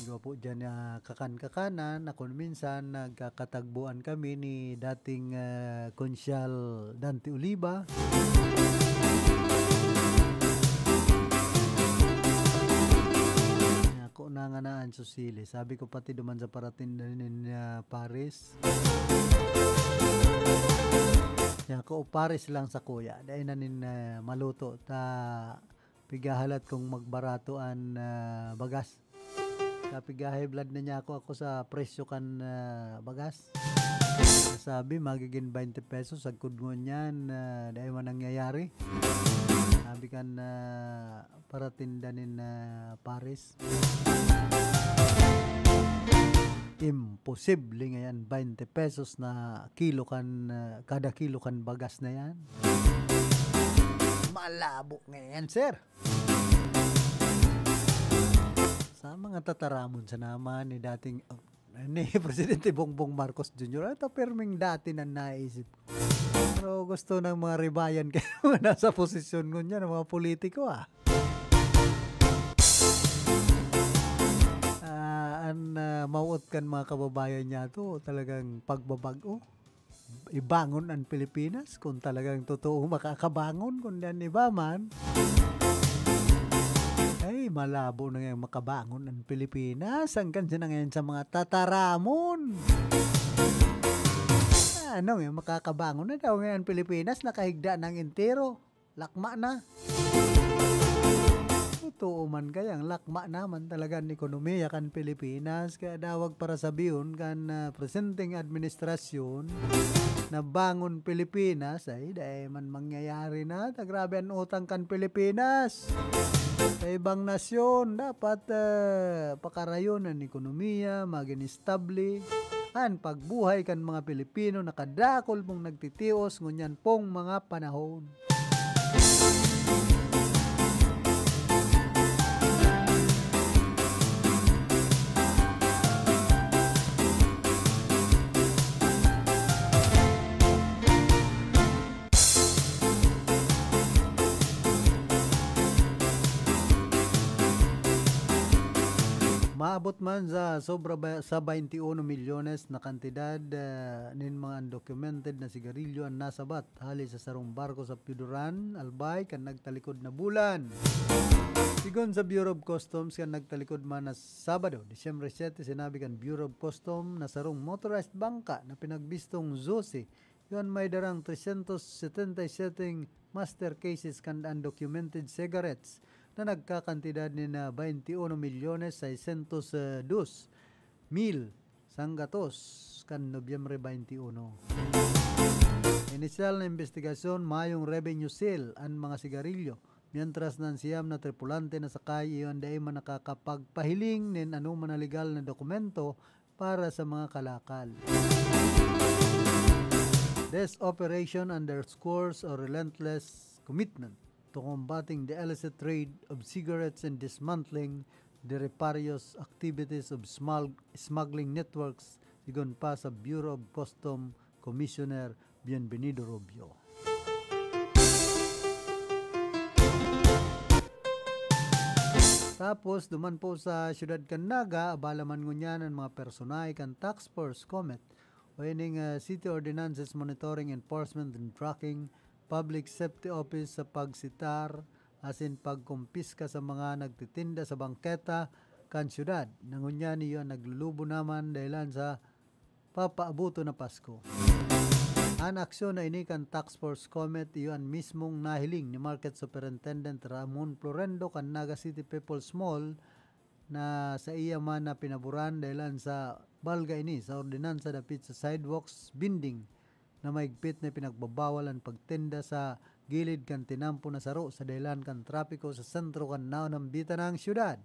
Iba po dyan, ah, kakan-kakanan, ako minsan nagkakatagbuan kami ni dating, ah, Konsyal Dante Oliva. Ako na nga naan susili. Sabi ko pati duman sa paratinda ni, ah, Paris. Ako, Paris lang sa kuya. Dahil na nin, ah, maluto. Ta, pigahalat kung magbarato an, ah, bagas. Kapigahe blood na niya ako, ako sa presyo kan, ah, bagas. Sabi, magiging twenty pesos, sagkod ngunyan, ah, dai man nangyayari. Sabi kan, ah, paratinda nin, ah, Paris. Imposible ngayon, twenty pesos na kilo kan, ah, kada kilo kan bagas na yan. Malabo ngayon, sir. Sa mga tataramon sa naman ni dating, oh, ni Presidente Bongbong Marcos Junior, ito perming dati na naisip. Pero gusto ng mga ribayan kayo nasa posisyon ngunyan, ng mga politiko, ah. Ah, an, ah, mauot kan mga kababayan niya to, talagang pagbabago. Ibangon an Pilipinas kung talagang totoo makakabangon, kung diyan iba man. Ay, malabo na ngayong makabangon an Pilipinas. Hanggang siya na ngayon sa mga tataramon. Ano ngayon, makakabangon na daw ngayon ang Pilipinas, nakahigda ng entero. Lakma na. Totoo man kaya, ang lakma naman talaga ang ekonomiya kan Pilipinas. Kaya dawag para sabihon kan, ah, presenteng administrasyon na bangon Pilipinas, ay, dai man mangyayari na. Ta grabe ang utang kan Pilipinas. Sa ibang nasyon, dapat, ah, pakarayon ang ekonomiya, maging estable. An pagbuhay kan mga Pilipino nakadakol pong nagtitios ngunyan pong mga panahon. Maabot man sa sobra ba, sa twenty-uno milyones na kantidad, ah, nin mga undocumented na sigarilyo an nasabat hali sa sarong barko sa Pioduran, Albay, kan nagtalikod na bulan. Sigon sa Bureau of Customs, kan nagtalikod man na Sabado, Disyembre siete, sinabi kan Bureau of Customs na sarong motorized bangka na pinagbistong Zusi, iyan may darang trescientos setenta y siete master cases kan undocumented cigarettes na nagkakantidad ni na twenty-uno milyones seiscientos dos mil sanggatos kan Nobyembre twenty-uno. Inisyal na investigasyon, mayong revenue sale an mga sigarilyo, mientras na an siyam na tripulante na sakay iyon dai man nakakapagpahiling nin anoman na legal na dokumento para sa mga kalakal. This operation underscores our relentless commitment to combating the illicit trade of cigarettes and dismantling the nefarious activities of smug-, smuggling networks, sigon pa sa Bureau of Customs Commissioner Bienvenido Rubio. Tapos, duman po sa siyudad kan Naga, abala man ngunyan an mga personahe kan Task Force Comet o ining, ah, City Ordinances Monitoring, Enforcement and Tracking, Public Safety Office sa pagsitar asin pagkumpiska sa mga nagtitinda sa bangketa kan siyudad na ngunyan iyo an naglulubo naman dahelan sa papaaboton na Pasko. An aksyon na ini kan Task Force Comet iyo an mismong nahiling ni Market Superintendent Ramon Florendo kan Naga City People's Mall na saiya man na pinaboran dahelan sa balga ini sa ordinansa dapit sa sidewalks vending na mahigpit na pinagbabawal an pagtinda sa gilid kan tinampo na saro sa dahelan kan trapiko sa sentro kan naonambitan na syudad.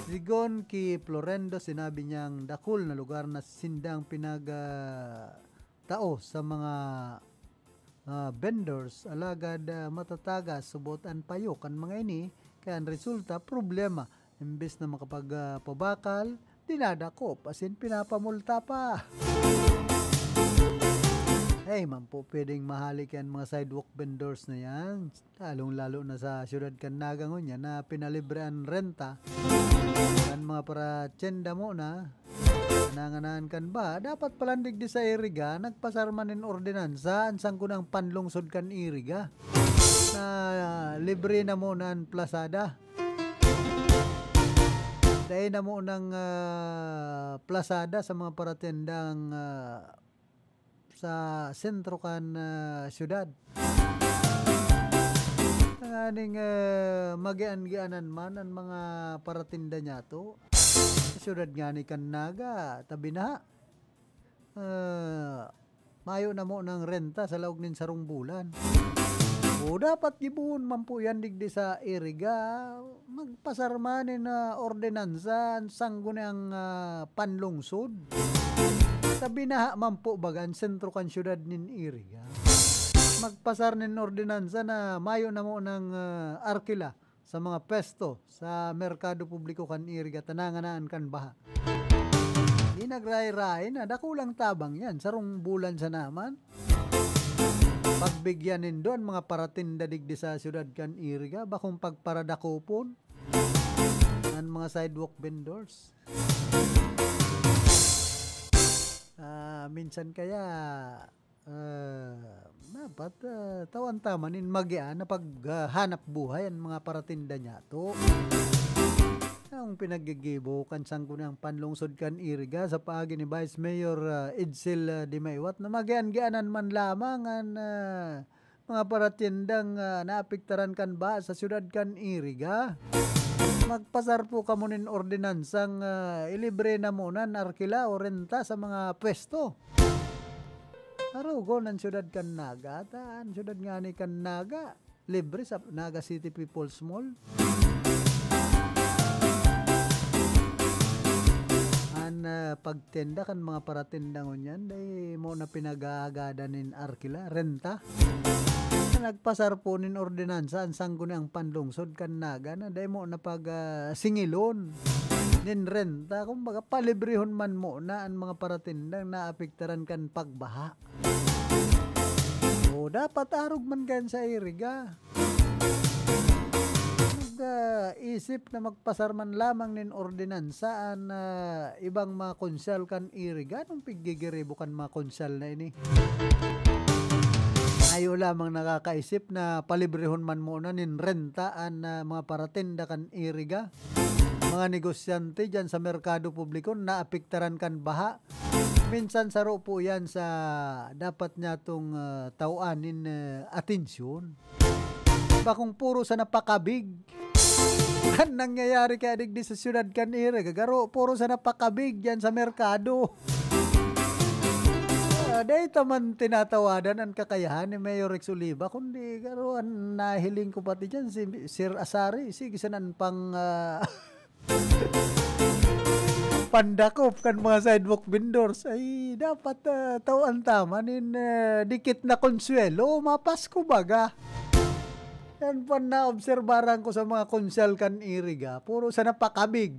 Sigon ki Florendo, sinabi niyang dakul na lugar na sindang pinag, ah, tao sa mga, ah, vendors, alagad, ah, matatagas subot an payo kan mga ini, kaya an resulta, problema. Imbes na makapag, ah, pabakal, dinadakop, as in, pinapamulta pa. Ay, man po pwedeng mahali kan mga sidewalk vendors na yan. Lalong-lalo na sa siyudad kan Naga ngunyan na pinalibre an renta kan mga paratyenda mo na nanganaan kan ba. Dapat palandig di sa Iriga, nagpasar man nin ordinansa an sanggunang panlungsod kan Iriga na libre na mo na an plasada. Dai na mo ng, ah, plasada sa mga paratendang, ah, sa sentro kan, ah, siyudad. Tanganing, ah, magian-gianan man an mga paratinda niyato. Sa siyudad ngani kan Naga, tabi na. Ah, mayo na mo ng renta sa laog nin sarong bulan. O dapat gibohon man po yan digdi sa Iriga. Magpasar man nin, ah, ordinansa an sanggunang, ah, panlungsod. Sa binaha man po baga an sentro kan siyudad nin Iriga. Magpasar nin ordinansa na mayo na mo ng, ah, arkila sa mga pwesto sa merkado publiko kan Iriga, tananganaan kan baha. Di nagray-ray na, dakulang tabang yan. Sarong bulan sana man. Pagbigyan nindo an mga paratinda digdi sa siyudad kan Iriga, bakong pagparadakopon an mga sidewalk vendors. Ah, minsan kaya, ah, dapat, ah, tawan ta man nin magian na paghanap buhay an mga paratinda niyato. Ang pinaggigibo kan sanggunang panlungsod kan Iriga sa paagi ni Vice Mayor, ah, Edsel, ah, Dimaiwat na magian-gianan man lamang an, ah, mga paratindang, ah, naapektaran kan baha sa siyudad kan Iriga. Magpasar po kamo nin ordinansang, ah, ilibre na muna an arkila o renta sa mga pwesto. Arogon an siyudad kan Naga, ta an siyudad ngani kan Naga, libre sa Naga City People's Mall. An, ah, pagtenda kan mga paratinda ngunyan, dai mo na pinag-aagadan nin arkila, renta. Nagpasar po nin ordinansa an sanggunang panlungsod kan Naga na dai mo na pag, ah, singilon nin renta. Kumbaga, palibrehon man muna an mga paratindang naapektaran kan pagbaha. O, dapat arog man kayan sa Iriga. Mag, ah, isip na magpasar man lamang nin ordinansa an, ah, ibang mga konsyal kan Iriga. Anong piggigiribo kan mga konsyal na ini? Ayo lamang nakakaisip na palibrehon man muna nin renta an, ah, mga paratenda kan Iriga. Mga negosyante diyan sa merkado publiko naapektaran kan baha. Minsan saro po yan sa dapat niya tong, ah, tawan nin, ah, atensyon. Bakong puro sana pakabig. An nangyayari kaya digdi sa siyudad kan Iriga, garo, puro sana pakabig diyan sa merkado. Ah, dai ta man tinatawadan an kakayahan ni Mayor Rex Oliva, kundi garo, an nahiling ko pati diyan, si Sir Asari, sige, sanan pang, ah, pandakop kan mga sidewalk vendors. Ay, dapat, ah, tawan ta man nin, ah, dikit na konsuwelo, mapasko baga. Yan po an naobserbaran ko sa mga konsyal kan Iriga. Puro sana pakabig.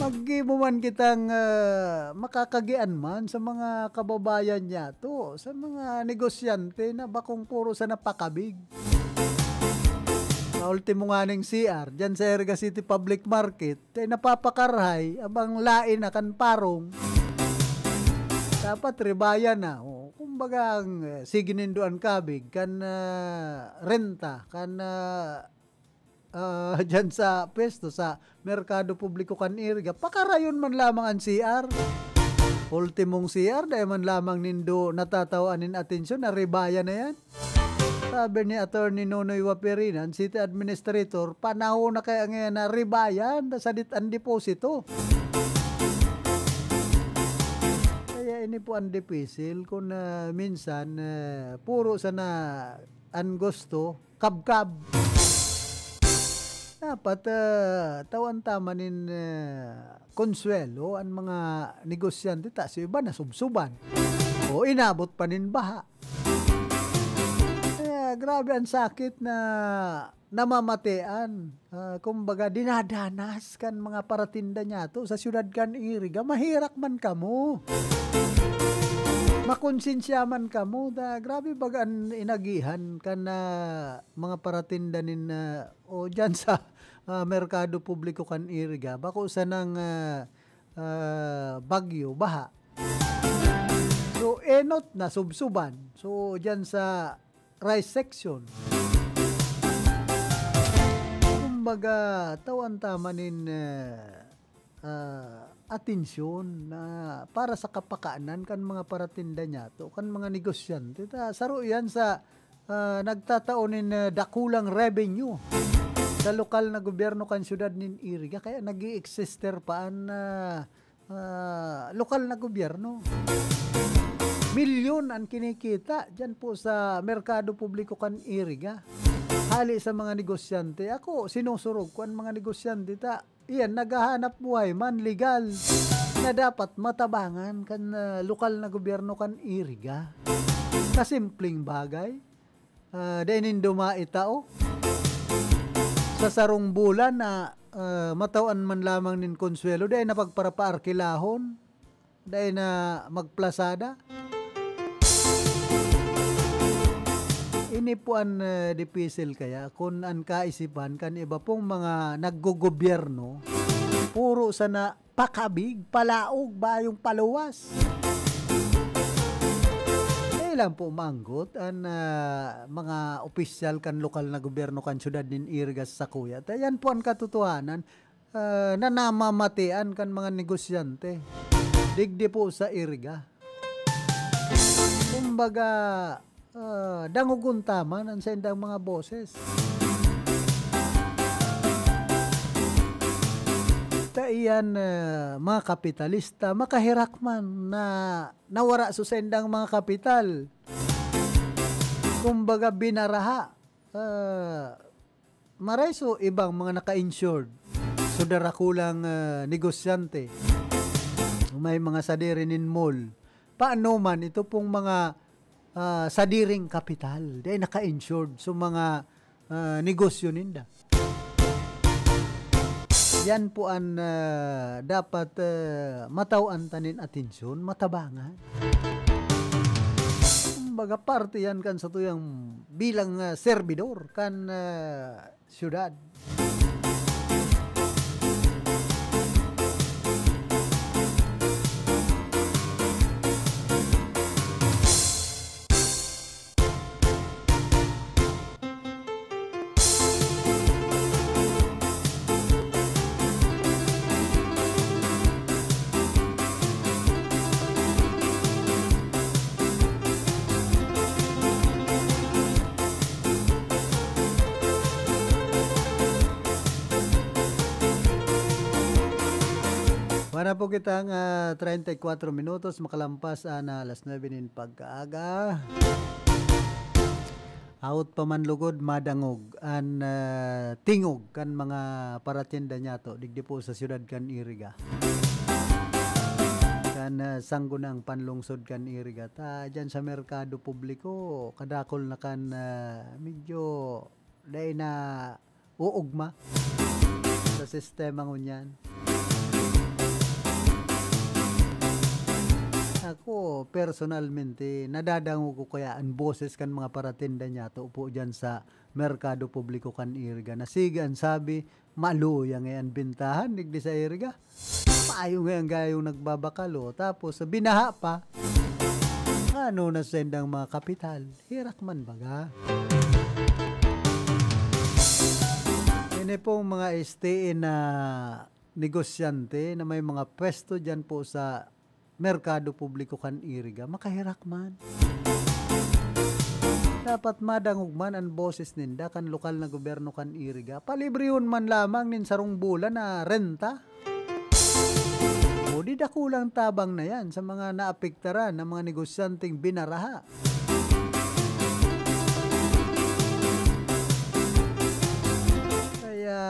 Maggibo man kitang, ah, makakagian man sa mga kababayan niyato, sa mga negosyante na bakong puro sana pakabig. Sa ultimo nganing C R, dyan sa Iriga City Public Market, kaya napapakarahay, abang lain na kan parong. Dapat ribayan na. O, kumbaga, ang, eh, sige nindo an kabig, kan, ah, renta, kan, ah, ah, dyan sa pwesto, sa merkado publiko kan Iriga, pakarayon man lamang an C R. Ultimong C R, dai man lamang nindo natatawan nin atensyon na ribayan na yan. Sabi ni Attorney Nonoy Waperina, an city administrator, panahon na kaya ngayon na ribayan, sadit an deposito. Kaya ini po ang dipisil kung, ah, minsan, ah, puro sana an gusto, kabkab. Dapat, ah, tawan ta man nin, ah, konsuwelo an mga negosyante ta sa iba nasubsuban o inabot pa nin baha. Kaya grabe an sakit na namamatean, ah, kumbaga dinadanas kan mga paratinda niyato sa siyudad kan Iriga. Maherak man kamo. Makonsensya man kamo, da, grabe baga an inagihan kan, ah, mga paratinda nin, ah, o diyan sa, ah, merkado publiko kan Iriga. Bako sanang, ah, ah, bagyo, baha. So, enot na, subsuban. So, diyan sa rice section. Kumbaga, tawan ta man nin, ah, ah, atensyon na para sa kapakanan kan mga paratinda niyato, kan mga negosyante. Ta, saro yan sa, ah, nagtatao nin, ah, dakulang revenue sa lokal na gobyerno kan siyudad nin Iriga. Kaya nag-i-existe pa an, ah, ah, lokal na gobyerno. Milyon an kinikita diyan po sa merkado publiko kan Iriga. Hali sa mga negosyante. Ako, sinusurog ko an mga negosyante ta. Iyan, naghahanap buhay man, legal, na dapat matabangan kan, ah, lokal na gobyerno kan Iriga. Sa simpleng bagay, ah, dai nindo maitao. Sa sarong bulan na, ah, matawan man lamang nin konsuwelo, dai na pagparapaarkilahon, dai na magplasada. Ini po an, ah, dipisil kaya kun an kaisipan kan iba pong mga naggogobyerno, puro sana pakabig, palaog, bayong paluwas. Dai lang po maanggot an, ah, mga opisyal kan lokal na gobyerno kan siyudad nin Iriga sa sakuya. Ta yan po an katotohanan, ah, na namamatean kan mga negosyante digdi po sa Iriga. Kumbaga, ah, dangogon ta man an saindang mga boses. Ta iyan, ah, mga kapitalista, makaherak man na nawara sa saindang mga kapital. Kumbaga, binaraha. Ah, maray so ibang mga naka-insured. So, darakulang, ah, negosyante. May mga sadiri nin mall. Paano man, ito pong mga, ah, sadiring kapital, dai naka-insured. So, mga, ah, negosyo ninda. Yan po an, ah, dapat, ah, matawan ta nin atensyon, matabangan. Kumbaga, parte yan kan satuyang bilang, ah, serbidor kan, ah, siyudad. Wala po kitang, ah, treinta y cuatro minutos, makalampas, ah, na alas nuebe nin pagkaaga. Hawot pa man lugod, madangog an, ah, tingog kan mga paratinda niyato digdi po sa siyudad kan Iriga. Kan, ah, sanggunang panlungsod kan Iriga. Ta, diyan sa merkado publiko, kadakol na kan, ah, medyo dai na uugma sa sistema ngunyan. Ako, personalmente, nadadangog ko kaya an boses kan mga paratinda niyato po diyan sa merkado publiko kan Iriga. Na sige an sabi, maluya ngayon an bintahan digdi sa Iriga. Mayo ngayon gayong nagbabakal, oh. Tapos, binaha pa. Ano na sendang mga kapital? Herak man baga. Ini pong mga S T N na negosyante na may mga pwesto diyan po sa merkado publiko kan Iriga, makaherak man. Dapat madangog man an boses ninda kan lokal na gobyerno kan Iriga. Palibrehon man lamang nin sarong bulan na renta. O di dakulang tabang na yan sa mga naapektaran na mga negosyanteng binaraha. Kaya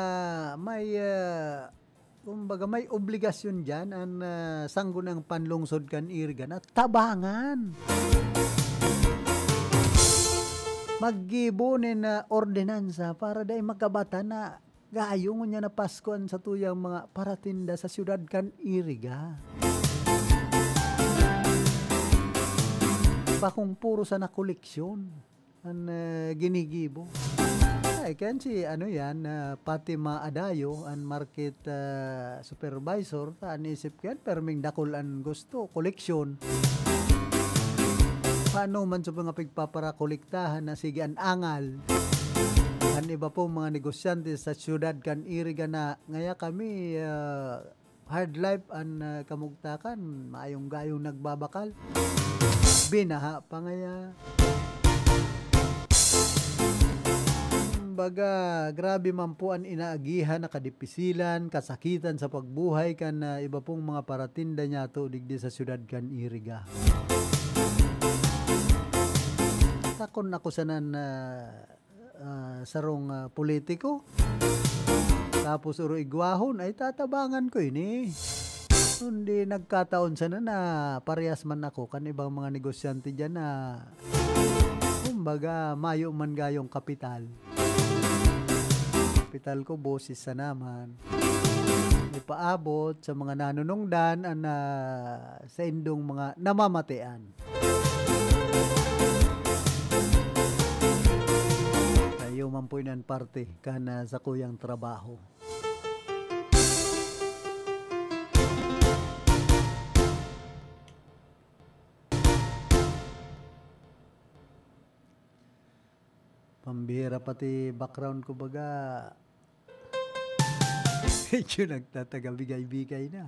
may, ah, kumbaga, may obligasyon diyan an, ah, sanggunang panlungsod kan Iriga na tabangan. Maggibo nin, ah, ordinansa para dai magkabatan na gayo ngunyan na Pasko an satuyang mga paratinda sa siyudad kan Iriga. Pakong puro sana koleksyon an, ah, ginigibo. Ay, kan si ano yan, ah, Fatima Adayo, an market, ah, supervisor, ta an isip ko yan, perming dakul an gusto, koleksyon. Paano man sa mga pigpaparakolektahan na sige an angal? An iba pong mga negosyante sa siyudad kan Iriga na, "Ngaya kami, ah, hard life an, ah, kamugtakan, mayong gayong nagbabakal." Binaha pa ngaya. Kumbaga, grabe man po an inaagihan na kadipisilan, kasakitan sa pagbuhay kan, ah, iba pong mga paratinda niyato digdi sa siyudad kan Iriga. Sakon ako sana na, ah, sarong, ah, politiko. Tapos uruigwahon, ay tatabangan ko ini. Kundi nagkataon sana na parehas man ako kan ibang mga negosyante diyan na, kumbaga, mayo man gayong kapital. Kapital ko, boses sana man. Ipaabot sa mga nanunungdan an, ah, saindong mga namamatean. Sayo man po inan parte kan, ah, sakuyang trabaho. Pambihira pati background ko baga. Medyo nagtatagabigay-bigay na.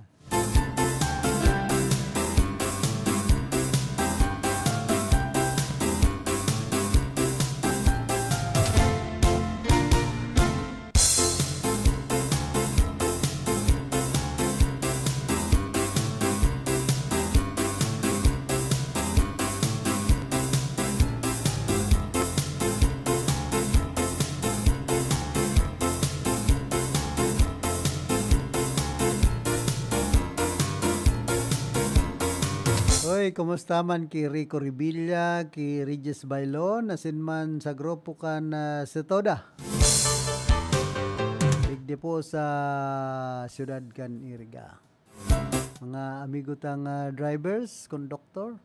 Hoy, kumusta man ki Rico Revilla, ki Regis Bailon, asin man sa grupo kan, ah, Setoda? Digdi po sa siyudad kan Iriga. Mga amigo tang, ah, drivers, konduktor.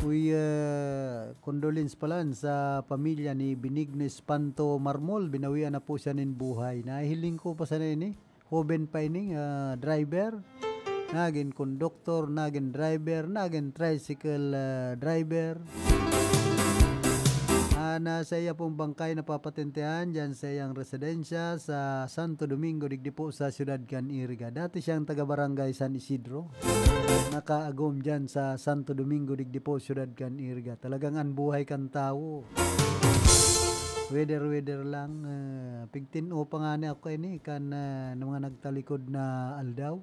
Uy, ah, condolence pala sa pamilya ni Benigno Espanto Marmol. Binawian na po siya nin buhay. Nahihiling ko pa sana ini. Hoben pa ini, ah, driver. Nagin konduktor, nagin driver, nagin tricycle, ah, driver. An saiya pong bangkay napapatentehan diyan sa iyang residensya sa Santo Domingo, digdi po sa siyudad kan Iriga. Dati siyang taga Barangay San Isidro. Nakaagom diyan sa Santo Domingo, digdi po siyudad kan Iriga. Talagang an buhay kan tawo. Weather, weather lang. Ah, pigtin-o pa ngani ako ini kan, ah, ng mga nagtalikod na aldaw.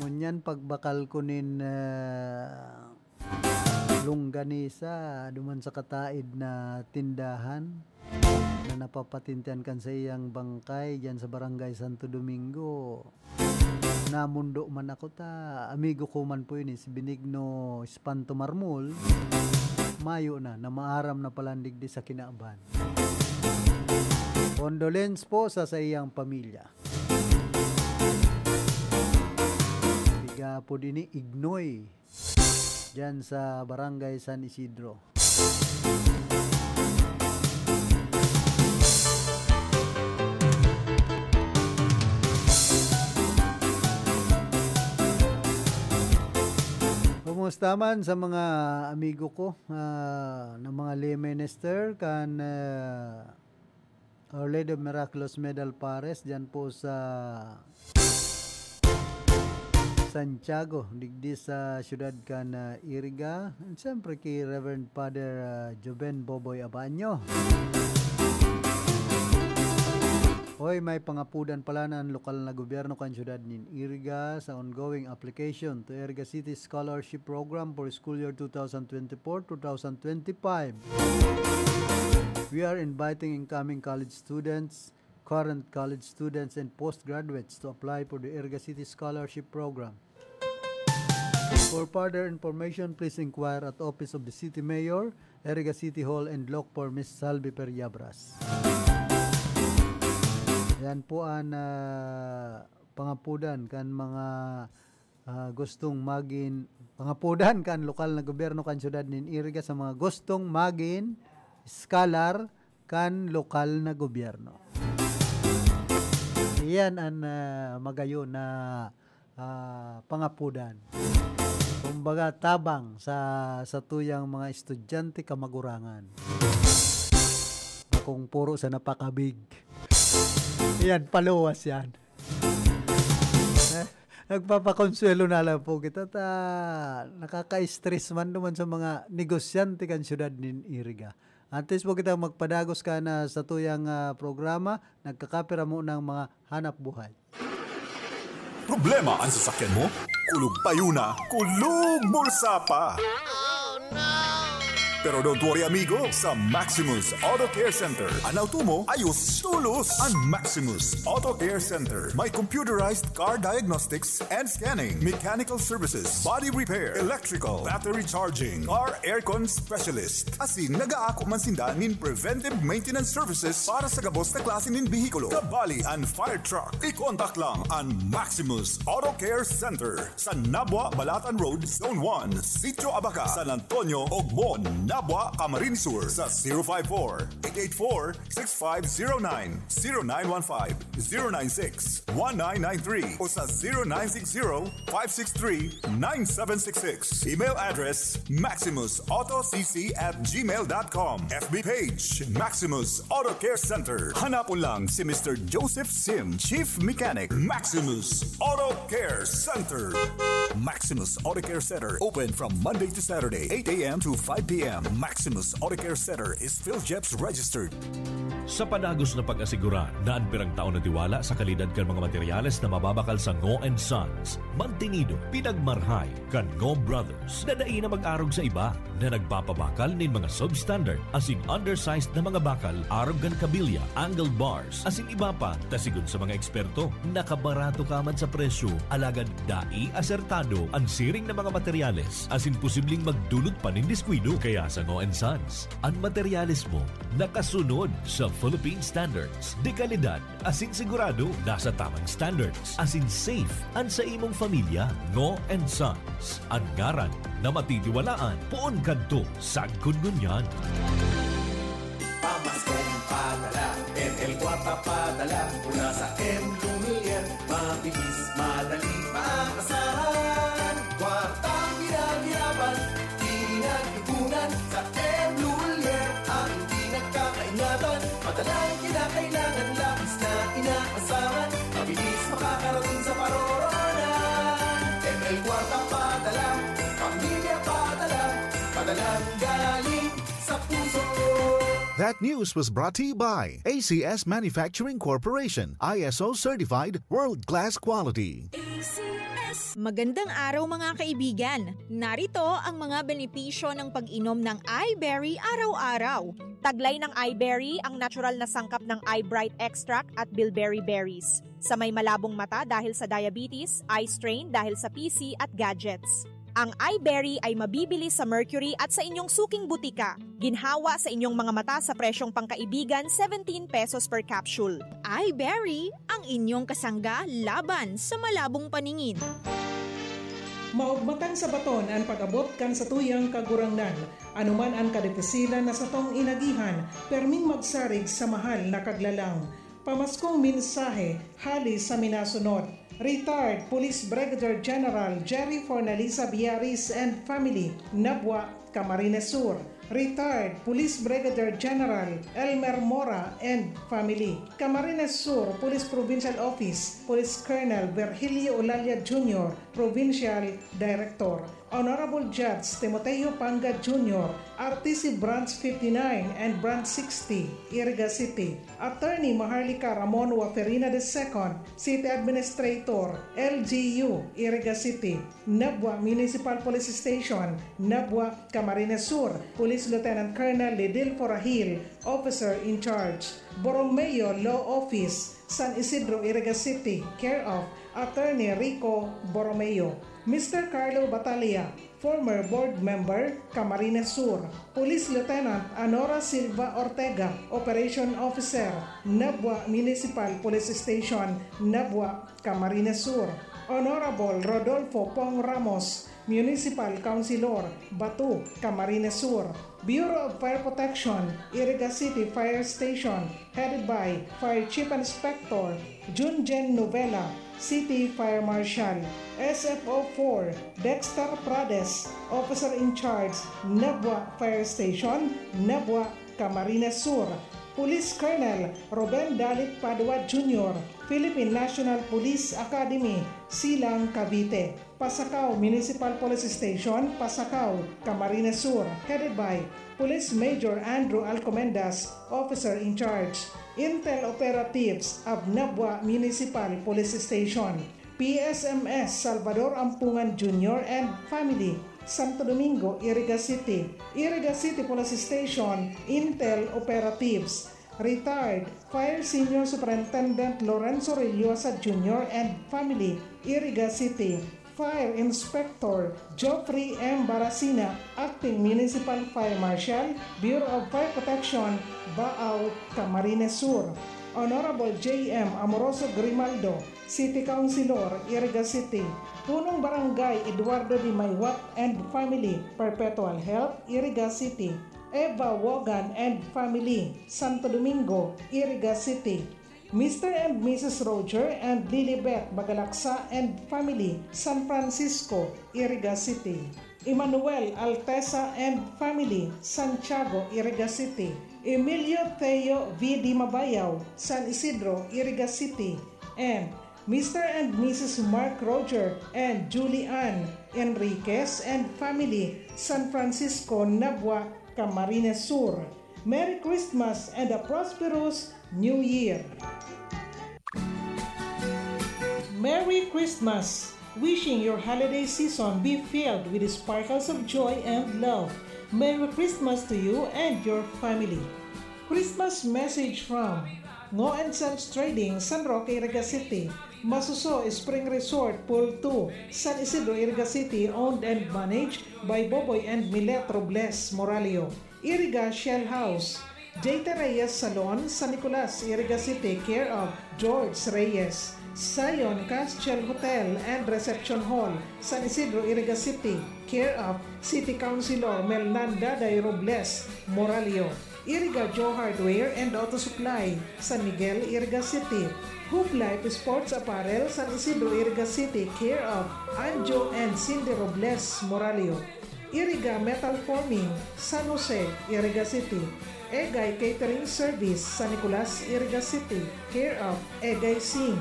Ngunyan, pagbakal ko nin, ah, longganisa duman sa kataid na tindahan na napapatintehan kan saiyang bangkay diyan sa Barangay Santo Domingo. Namundo man ako ta, amigo ko man po ini, si Benigno Espanto Marmol, mayo na, namaaram na pala digdi sa kinaban. Condolence po sa saiyang pamilya. Piga po din ni Ignoy. Diyan sa Barangay San Isidro. Kumusta man sa mga amigo ko, ah, na mga lay minister kan, ah, Our Lady of Miraculous Medal Pares, diyan po sa Santiago, digdi sa siyudad kan, ah, Iriga. And siyempre, kay Reverend Father, ah, Joven Boboy Abaño. Hoy, may pangapudan pala na an lokal na gobyerno kan siyudad nin Iriga sa ongoing application to Iriga City Scholarship Program for school year two thousand twenty-four, two thousand twenty-five. We are inviting incoming college students, current college students, and postgraduates to apply for the Iriga City Scholarship Program. For further information, please inquire at Office of the City Mayor, Iriga City Hall, and look for Miss Salvi Periabras. Ayan po ang, ah, pangapodan kan mga, ah, gustong magin, pangapodan kan lokal na gobyerno kan siyudad nin Iriga sa mga gustong magin scholar kan lokal na gobyerno. Iyan an, ah, magayo na, ah, pangapodan. Kumbaga, tabang sa, sa tuyang mga estudyante kamagurangan. Kung puro sa napakabig. Iyan, paluwas yan. Eh, nagpapakonsuelo na lang po kita ta nakaka-stress man duman sa mga negosyante kan siyudad nin Iriga. Antes po kita magpadagos ka na sa tuyang, ah, programa, nagkakapira mo ng mga hanap buhay. Problema ang sasakyan mo? Kulog payo na, kulog bulsa pa! Pero don't worry, amigo. Sa Maximus Auto Care Center, an auto mo, ayos, tulos. An Maximus Auto Care Center may computerized car diagnostics and scanning, mechanical services, body repair, electrical, battery charging, car aircon specialist. Asin nag-aako man sinda nin preventive maintenance services para sa gabos na klase nin behikulo. Kabali an fire truck. I-contact lang an Maximus Auto Care Center. Sa Nabua, Balatan Road, Zone one, Sitio Abaca, San Antonio, Ogmon, Nabua, Camarines Sur, sa zero five four, eight eight four, six five zero nine, zero nine one five, zero nine six, one nine nine three o sa zero nine six zero, five six three, nine seven six six. Email address, maximus auto c c at gmail dot com. F B page, Maximus Auto Care Center. Hanapon lang si Mister Joseph Sim, Chief Mechanic, Maximus Auto Care Center. Maximus Auto Care Center, open from Monday to Saturday, eight a m to five p m. Maximus Auto Care Center is PhilGEPS registered. Sa padagos na pag-asigurar na an pirang taon na tiwala sa kalidad kan mga materyales na mababakal sa Ngo and Sons, mantenido, pinagmarhay kan Ngo Brothers na dai na mag-arog sa iba, na nagpapabakal nin mga substandard asin undersized na mga bakal arog kan kabilya, angle bars, asin iba pa, ta sigon sa mga eksperto, nakabarato ka man sa presyo, alagad dai asertado an siring na mga materyales asin posibleng magdulot pa nin diskuido. Kaya sa Ngo and Sons, an materyales mo nakasunod sa Philippine Standards de Calidad asin sigurado nasa tamang standards asin safe an sa imong familya. Ngo and Sons, an ngaran na matitiwalaan poon kadto sagkod ngunyan. Pamaskong padala, M L Kwarta padala, mula sa M Lumiere, mabilis, madali, maasahan. Kwartang pinaghirapan, pinag-ipunan, sa M Lumiere, ang hindi nagkakaingatan. Padalang kinakailangan, labis na inaasahan, mabilis makakarating sa paroroonan. M L Kwarta padala, pamilya padala, padalang galing sa puso. That news was brought to you by A C S Manufacturing Corporation, I S O certified, world-class quality. Magandang araw, mga kaibigan! Narito ang mga benepisyo ng pag-inom ng iBerry araw-araw. Taglay ng iBerry ang natural na sangkap ng iBright extract at bilberry berries. Sa may malabong mata dahil sa diabetes, eye strain dahil sa P C at gadgets. Ang iBerry ay mabibili sa Mercury at sa inyong suking butika. Ginhawa sa inyong mga mata sa presyong pangkaibigan, seventeen pesos per capsule. iBerry, ang inyong kasangga laban sa malabong paningin. Maugma kan sabaton an pag-abot kan satuyang Kagurangnan. Anoman an kadipisilan na satong inagihan, perming magsarig sa mahal na Kaglalang. Pamaskong mensahe hali sa minasunod. Retired Police Brigadier General Jerry Fornalisa Biaris and family, Nabua, Camarines Sur. Retired Police Brigadier General Elmer Mora and family, Camarines Sur Police Provincial Office, Police Colonel Virgilio Olalia Junior, Provincial Director. Honorable Judge Timoteo Panga Junior, R T C Branch fifty-nine and Branch sixty, Iriga City. Attorney Maharlika Ramon Waferina the second, City Administrator, L G U, Iriga City. Nabua Municipal Police Station, Nabua, Camarines Sur, Police Lieutenant Colonel Lidil Forahil, Officer in Charge. Borromeo Law Office, San Isidro, Iriga City, care of Attorney Rico Borromeo. Mister Carlo Batalia, former board member, Camarines Sur. Police Lieutenant Anora Silva Ortega, Operation Officer, Nabua Municipal Police Station, Nabua, Camarines Sur. Honorable Rodolfo Pong Ramos, Municipal Councilor, Batu, Camarines Sur. Bureau of Fire Protection, Iriga City Fire Station, headed by Fire Chief Inspector Junjen Novela, City Fire Marshal. S F O four, Dexter Prades, Officer in Charge, Nabua Fire Station, Nabua, Camarines Sur. Police Colonel Ruben Dalit Padua Junior, Philippine National Police Academy, Silang, Cavite. Pasacao Municipal Police Station, Pasacao, Camarines Sur, headed by Police Major Andrew Alcomendas, Officer in Charge. Intel Operatives of Nabua Municipal Police Station, P S M S Salvador Ampungan Junior and family, Santo Domingo, Iriga City. Iriga City Police Station, Intel Operatives. Retired Fire Senior Superintendent Lorenzo Rellosa Junior and family, Iriga City. Fire Inspector Geoffrey M. Baracina, Acting Municipal Fire Marshal, Bureau of Fire Protection, Baao, Camarines Sur. Honorable J M Amoroso Grimaldo, City Councilor, Iriga City. Punong Barangay Eduardo de Maywat and family, Perpetual Health, Iriga City. Eva Wogan and family, Santo Domingo, Iriga City. Mister and Missus Roger and Lilibet Bagalaksa and family, San Francisco, Iriga City. Emmanuel Altesa and family, Santiago, Iriga City. Emilio Theo V. Di Mabayaw, San Isidro, Iriga City. And Mister and Missus Mark Roger and Julie Ann Enriquez and family, San Francisco, Nabua, Camarines Sur. Merry Christmas and a prosperous New Year! Merry Christmas! Wishing your holiday season be filled with the sparkles of joy and love. Merry Christmas to you and your family. Christmas message from Ngo and Sons Trading, San Roque, Iriga City. Masuso Spring Resort, Pool two, San Isidro, Iriga City, owned and managed by Boboy and Milet Robles Moralio. Iriga Shell House, J T Reyes Salon, San Nicolas, Iriga City, care of George Reyes. Zion Castle Hotel and Reception Hall, San Isidro, Iriga City, care of City Councilor Melnanda Day Robles Moralio. Iriga Joe Hardware and Auto Supply, San Miguel, Iriga City. Hoop Life Sports Apparel, San Isidro, Iriga City, care of Anjo and Cindy Robles Moralio. Iriga Metal Forming, San Jose, Iriga City. Egay Catering Service, San Nicolas, Iriga City, care of Egay Singh.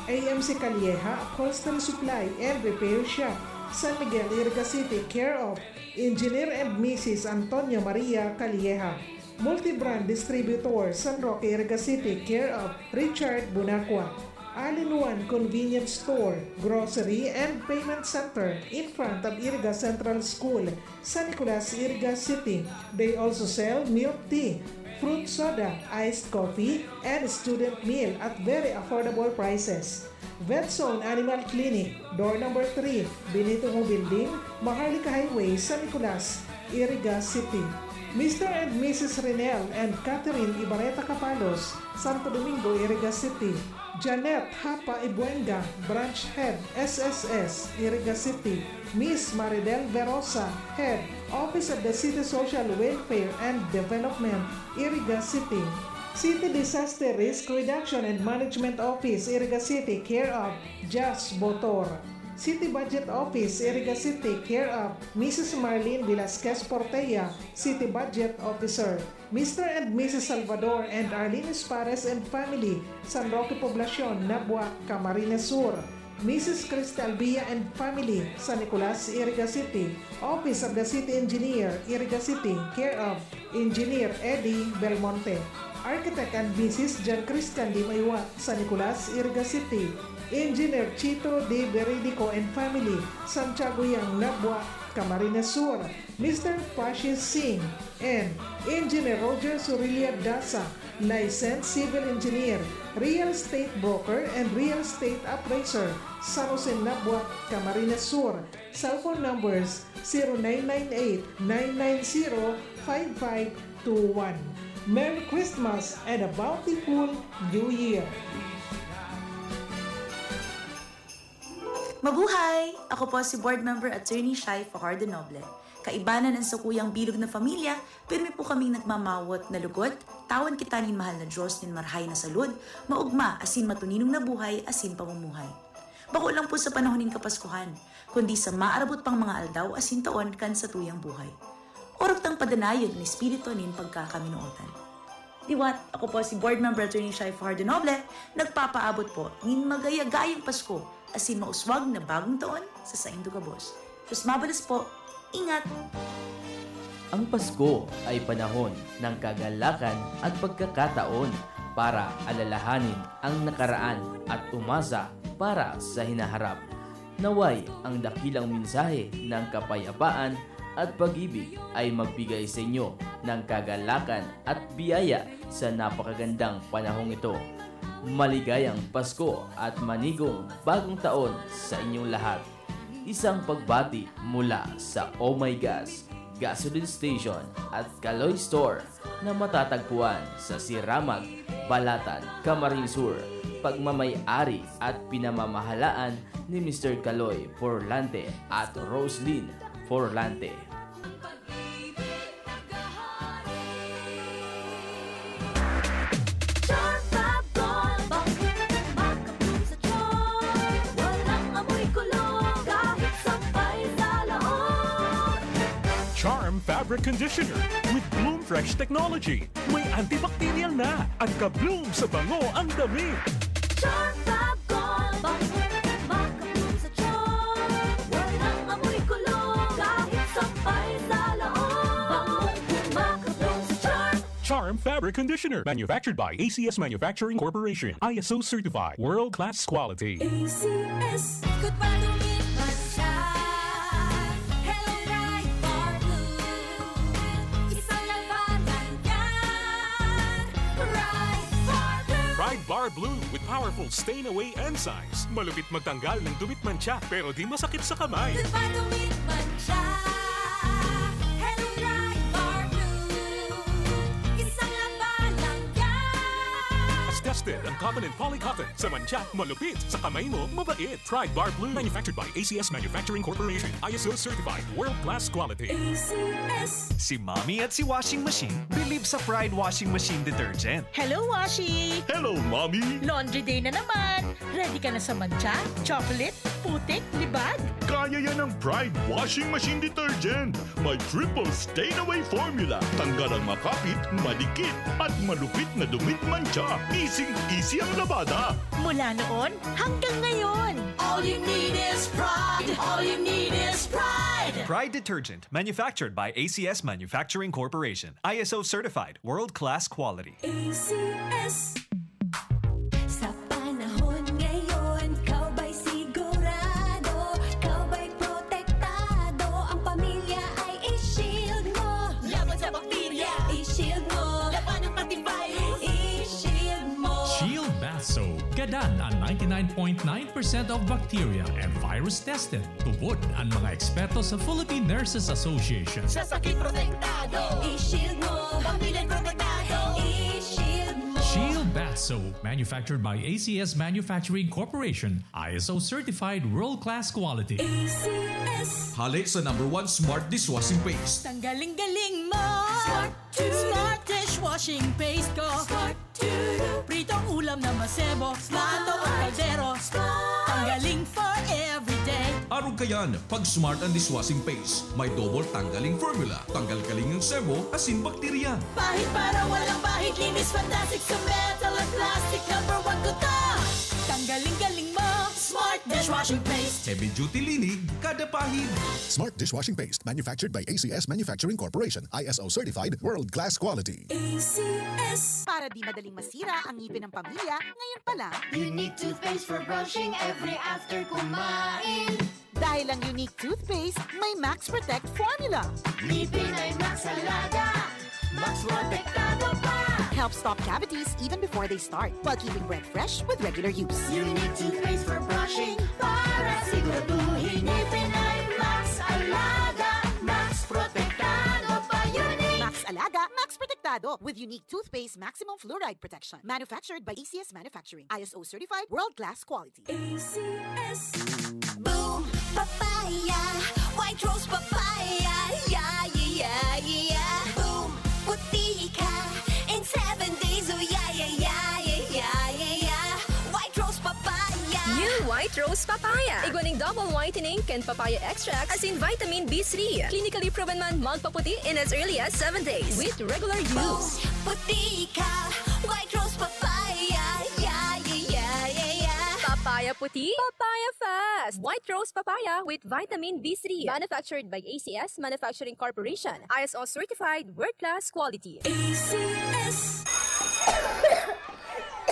A M C Calleja Upholstery Supply and Repair Shop, San Miguel, Iriga City, care of Engineer and Missus Antonio Maria Calleja. Multibrand Distributor, San Roque, Iriga City, care of Richard Bunacua. All-in-One Convenience Store, Grocery and Payment Center in front of Iriga Central School, San Nicolas, Iriga City. They also sell milk tea, fruit soda, iced coffee, and student meal at very affordable prices. Vet Zone Animal Clinic, door number three, Benito Ho Building, Maharlika Highway, San Nicolas, Iriga City. Mister and Missus Renel and Catherine Ibarreta Capalos, Santo Domingo, Iriga City. Janet Hapa Ibuenga, Branch Head, S S S, Iriga City. Miss Maridel Verosa, Head, Office of the City Social Welfare and Development, Iriga City. City Disaster Risk Reduction and Management Office, Iriga City, care of Jas Botor. City Budget Office, Iriga City, care of Missus Marlene Velasquez Portea, City Budget Officer. Mister and Missus Salvador and Arlene Espares and family, San Roque Poblacion, Nabua, Camarines Sur. Missus Cristal Villa and family, San Nicolas, Iriga City. Office of the City Engineer, Iriga City, care of Engineer Eddie Belmonte. Architect and Missus Jan Christian Di Maywat, San Nicolas, Iriga City. Engineer Chito Di Veridico and family, Santiago Yang, Nabua, Camarines Sur. Mister Pashi Singh and Engineer Roger Surilia Dasa, Licensed Civil Engineer, Real Estate Broker and Real Estate Appraiser, San Jose, Nabua, Camarines Sur. Cellphone numbers zero nine nine eight, nine nine zero, five five two one. Merry Christmas and a bountiful New Year! Mabuhay! Ako po si Board Member Attorney Shai Fajardo Noble. Kaibanan ang sakuyang bilog na pamilya, pirmi po kaming nagmamawot na lugod, tawan kita nin mahal na Diyos nin marahay na salud, maogma asin matuninong na buhay asin pamumuhay. Bako lang po sa panahon nin Kapaskuhan, kundi sa maarabot pang mga aldaw asin taon kan satuyang buhay. Orog tang padanayon an espiritu nin pagkakaminootan. Liwat, ako po si Board Member Attorney Shai Fajardo Noble, nagpapaabot po nin magayagayang Pasko asin mauswag na bagong taon sa saindo gabos. Diyos mabalos po. Ingat! Ang Pasko ay panahon ng kagalakan at pagkakataon para alalahanin ang nakaraan at umasa para sa hinaharap. Naway ang dakilang mensahe ng kapayapaan at pag-ibig ay magbigay sa inyo ng kagalakan at biyaya sa napakagandang panahong ito. Maligayang Pasko at manigong bagong taon sa inyong lahat. Isang pagbati mula sa Oh My Gas, Gasoline Station at Kaloy Store na matatagpuan sa Siramag, Balatan, Camarines Sur. Pagmamay-ari at pinamamahalaan ni Mister Kaloy Forlante at Roslyn Forlante. Charm Fab Gold, bangong makabloom sa charm. Walang amoy kulog, kahit sampay sa laot. Charm Fabric Conditioner with Bloom Fresh Technology. May antibacterial na. Ang ka-bloom sa bango ang damit. Charm Fab Gold, bangong makabloom sa charm. Walang amoy kulog, kahit sampay sa laot. Bangong makabloom sa charm. Charm Fabric Conditioner. Manufactured by A C S Manufacturing Corporation. I S O certified. World class quality. A C S. Ikot pa, dumit, mantsa. Hello, Pride Bar Blue. Isang labanan yan. Pride Bar Blue. Pride Bar Blue with powerful stain away enzymes. Malupit magtanggal ng dumit, mantsa, pero di masakit sa kamay. Ikot pa, dumit, mantsa. Hello, Pride Bar Blue. Isang labanan yan. Tested ang cotton and poly cotton. Sa mantsa, malupit. Sa kamay mo, mabait. Pride Bar Blue. Manufactured by A C S Manufacturing Corporation. I S O certified. World class quality. A C S. Si Mommy at si Washing Machine believe sa Pride Washing Machine Detergent. Hello, Washi! Hello, Mommy! Laundry day na naman! Ready ka na sa mantsa, chocolate, putik, libag? Kaya yan ng Pride Washing Machine Detergent. May triple stain away formula. Tanggal ang makapit, madikit, at malupit na dumit, mantsa. Easy-easy ang labada. Mula noon hanggang ngayon! All you need is pride. All you need is pride. Pride Detergent, manufactured by A C S Manufacturing Corporation. I S O certified, world-class quality. A C S. Sa panahon ngayon, ikaw ba'y sigurado? Ikaw ba'y protektado? Ang pamilya ay i-shield mo. Laban sa bakterya, i-shield mo. Labanan pati virus, i-shield mo. Shield Bath Soap. Gadan an ninety-nine point nine percent of bacteria and virus tested. Tubod an mga eksperto sa Philippine Nurses Association. Sa sakit protektado, i-shield mo. Pamilya protektado, i-shield mo. Shield Bath Soap, manufactured by A C S Manufacturing Corporation, I S O certified world-class quality. A C S. Hale sa number one smart dishwashing paste. Tanggaling-galing mo! Smart to. Smart dishwashing paste ko! Smart to. Pritong ulam na masebo, plato o kaldero. Tanggaling for everyday. Arog kayan, pag smart ang dishwashing paste, may double tanggaling formula, tanggal kaling ang sebo, asin bakterya. Pahid para walang pahid, linis fantastic sa metal at plastic. Number one ko to. Tanggaling-galing mo. Smart dishwashing paste. Heavy duty linig, kada pahid. Smart dishwashing paste, manufactured by A C S Manufacturing Corporation, I S O certified, world class quality. A C S. Para di madaling masira ang ngipin ng pamilya, ngayon pa lang. Unique toothpaste for brushing every after kumain. Dahil ang Unique Toothpaste may Max Protect Formula. Ngipin ay Max Alaga. Max Protektado pa. Helps stop cavities even before they start, while keeping breath fresh with regular use. Unique toothpaste for brushing para siguraduhin ngipin ay Max Alaga. Ado with unique toothpaste maximum fluoride protection. Manufactured by A C S Manufacturing. I S O certified, world-class quality. A C S. Boom Papaya, White Rose Papaya, yeah, yeah, yeah, yeah. Boom, puti ka in seven days, oh yeah, yeah, yeah, yeah, yeah, yeah, yeah. White Rose Papaya. New White Rose Papaya. Igwa nin double whitening kan papaya extract, asin vitamin B three. Clinically proven man magpaputi in as early as seven days with regular use. Boom, puti ka, White Rose Papaya, yeah, yeah, yeah, yeah, yeah. Papaya puti, papaya fast. White Rose Papaya with vitamin B three. Manufactured by A C S Manufacturing Corporation. I S O certified, world-class quality. A C S.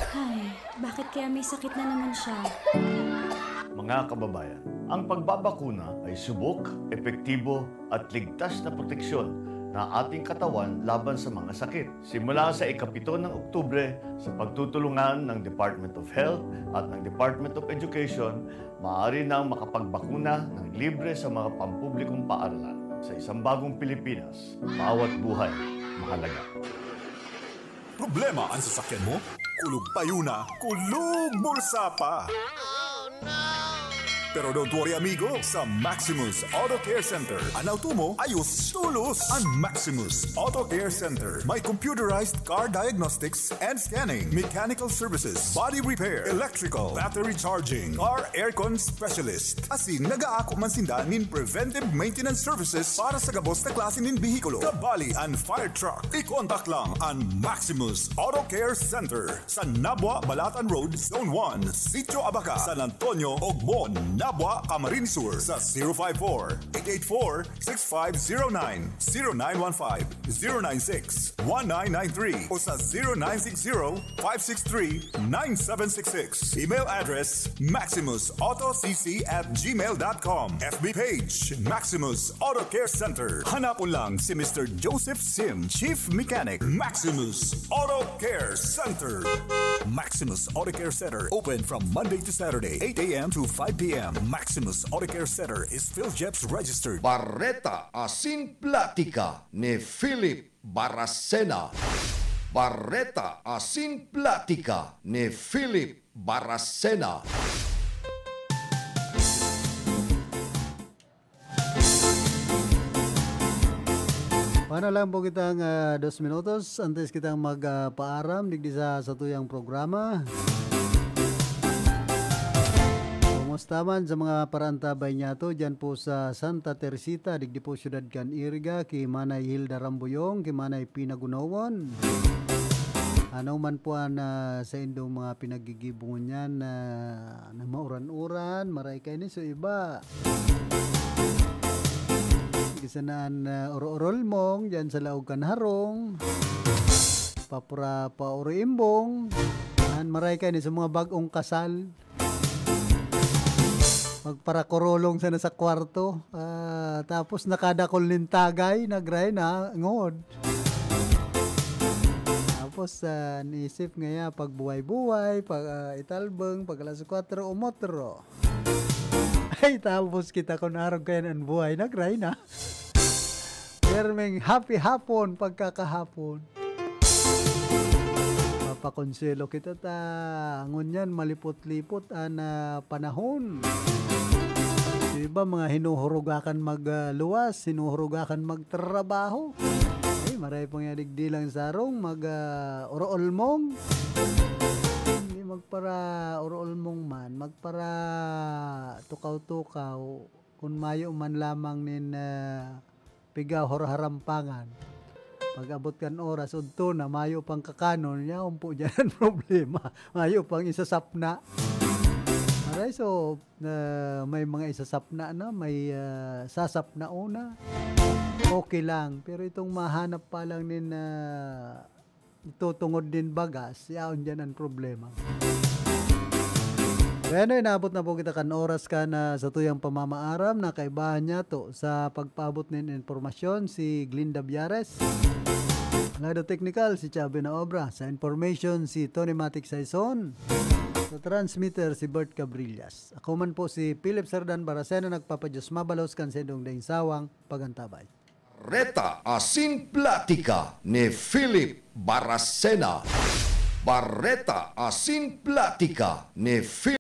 Ay, bakit kaya may sakit na naman siya? Mga kababayan, ang pagbabakuna ay subok, epektibo, at ligtas na proteksyon na ating katawan laban sa mga sakit. Simula sa ikapito ng Oktubre, sa pagtutulungan ng Department of Health at ng Department of Education, maaari nang makapagbakuna ng libre sa mga pampublikong paaralan. Sa isang bagong Pilipinas, bawat buhay mahalaga. Problema an sasakyan mo? Kulog payo na, kulog bulsa pa! Pero don't worry, amigo. Sa Maximus Auto Care Center, an auto mo ayos tolos. An Maximus Auto Care Center may computerized car diagnostics and scanning, mechanical services, body repair, electrical, battery charging, car aircon specialist. Asin nagaako man sinda nin preventive maintenance services para sa gabos na klase nin behikulo, kabali an fire truck. I-contact lang an Maximus Auto Care Center sa Nabua, Balatan Road, Zone one, Sitio Abaca, San Antonio, Ogmon, Nabua, Camarines Sur, sa zero five four, eight eight four, six five zero nine, zero nine one five, zero nine six, one nine nine three o sa zero nine six zero, five six three, nine seven six six. Email address, maximus auto c c at gmail dot com. F B page, Maximus Auto Care Center. Hanapon lang si Mister Joseph Sim, Chief Mechanic, Maximus Auto Care Center. Maximus Auto Care Center, open from Monday to Saturday, eight a m to five p m. Maximus Auto Care Center is PhilJeps registered. Bareta asin platika ni Philip Baracena. Bareta asin platika ni Philip Baracena. Paano lang po kitang, ah, dos minutos antes kitang mag, ah, paaram digdi sa satuyang programa. Kumusta man sa mga paraantabay niyato dyan po sa Santa Teresita, digdi po siyudad kan Iriga, ki Manay Hilda Rambuyong, ki Manay Pina Gunowon. Ano man po an, ah, saindong mga pinaggigibongon niyan na, na mauran-uran, maray kaini so iba. Gisanaan na oro-orolmong diyan sa laog kan harong. Papura pa oro imbong. An maray kaini sa mga bag-ong kasal. Magparakurulong sana sa kwarto. Ah, tapos nakadakol nin tagay, nagray na, ngod. Tapos, ah, naisip ngaya, pagbuhay-buhay, pag, ah, italbeng, pag alas kwatro, umotro. Ay, tapos kita kun arog kayan an buhay, nagray na. Pirming happy hapon, pagkakahapon. Papakonselo kita ta. Ngunyan, malipot-lipot an, ah, panahon. Yung iba, mga hinuhurugakan mag, ah, luwas, hinuhurugakan magtrabaho. Ay, maray pang yadigdi lang sarong mag, ah, oroolmong. Hindi magpara oroolmong man, magpara tukaw-tukaw, kun mayo man lamang nin, ah, pigaw or harampangan. Pag-abot kan oras, udto na, mayo pang kakanon, yaon po dyan ang problema. Mayo pang isasapna. Aray, so, ah, may mga isasapna na, may, ah, sasapnaon na. Okay lang. Pero itong mahanap pa lang nin, ah, itutungod nin bagas, yaon dyan ang problema. Bueno, inabot na po kita kan oras kan satuyang pamamaaram na kaibahan niyato. Sa pagpaabot nin impormasyon, si Glinda Biares. Lado teknikal, si Chubby na Obra. Sa information, si Tony Matic Saison. Sa transmitter, si Bert Cabrillas. Ako man po si Philip Sardan Baracena, nagpapadiyos mabalos kan saindong daing sawang pagantabay. Bareta asin Platika ni Philip Baracena. Bareta asin Platika ni Philip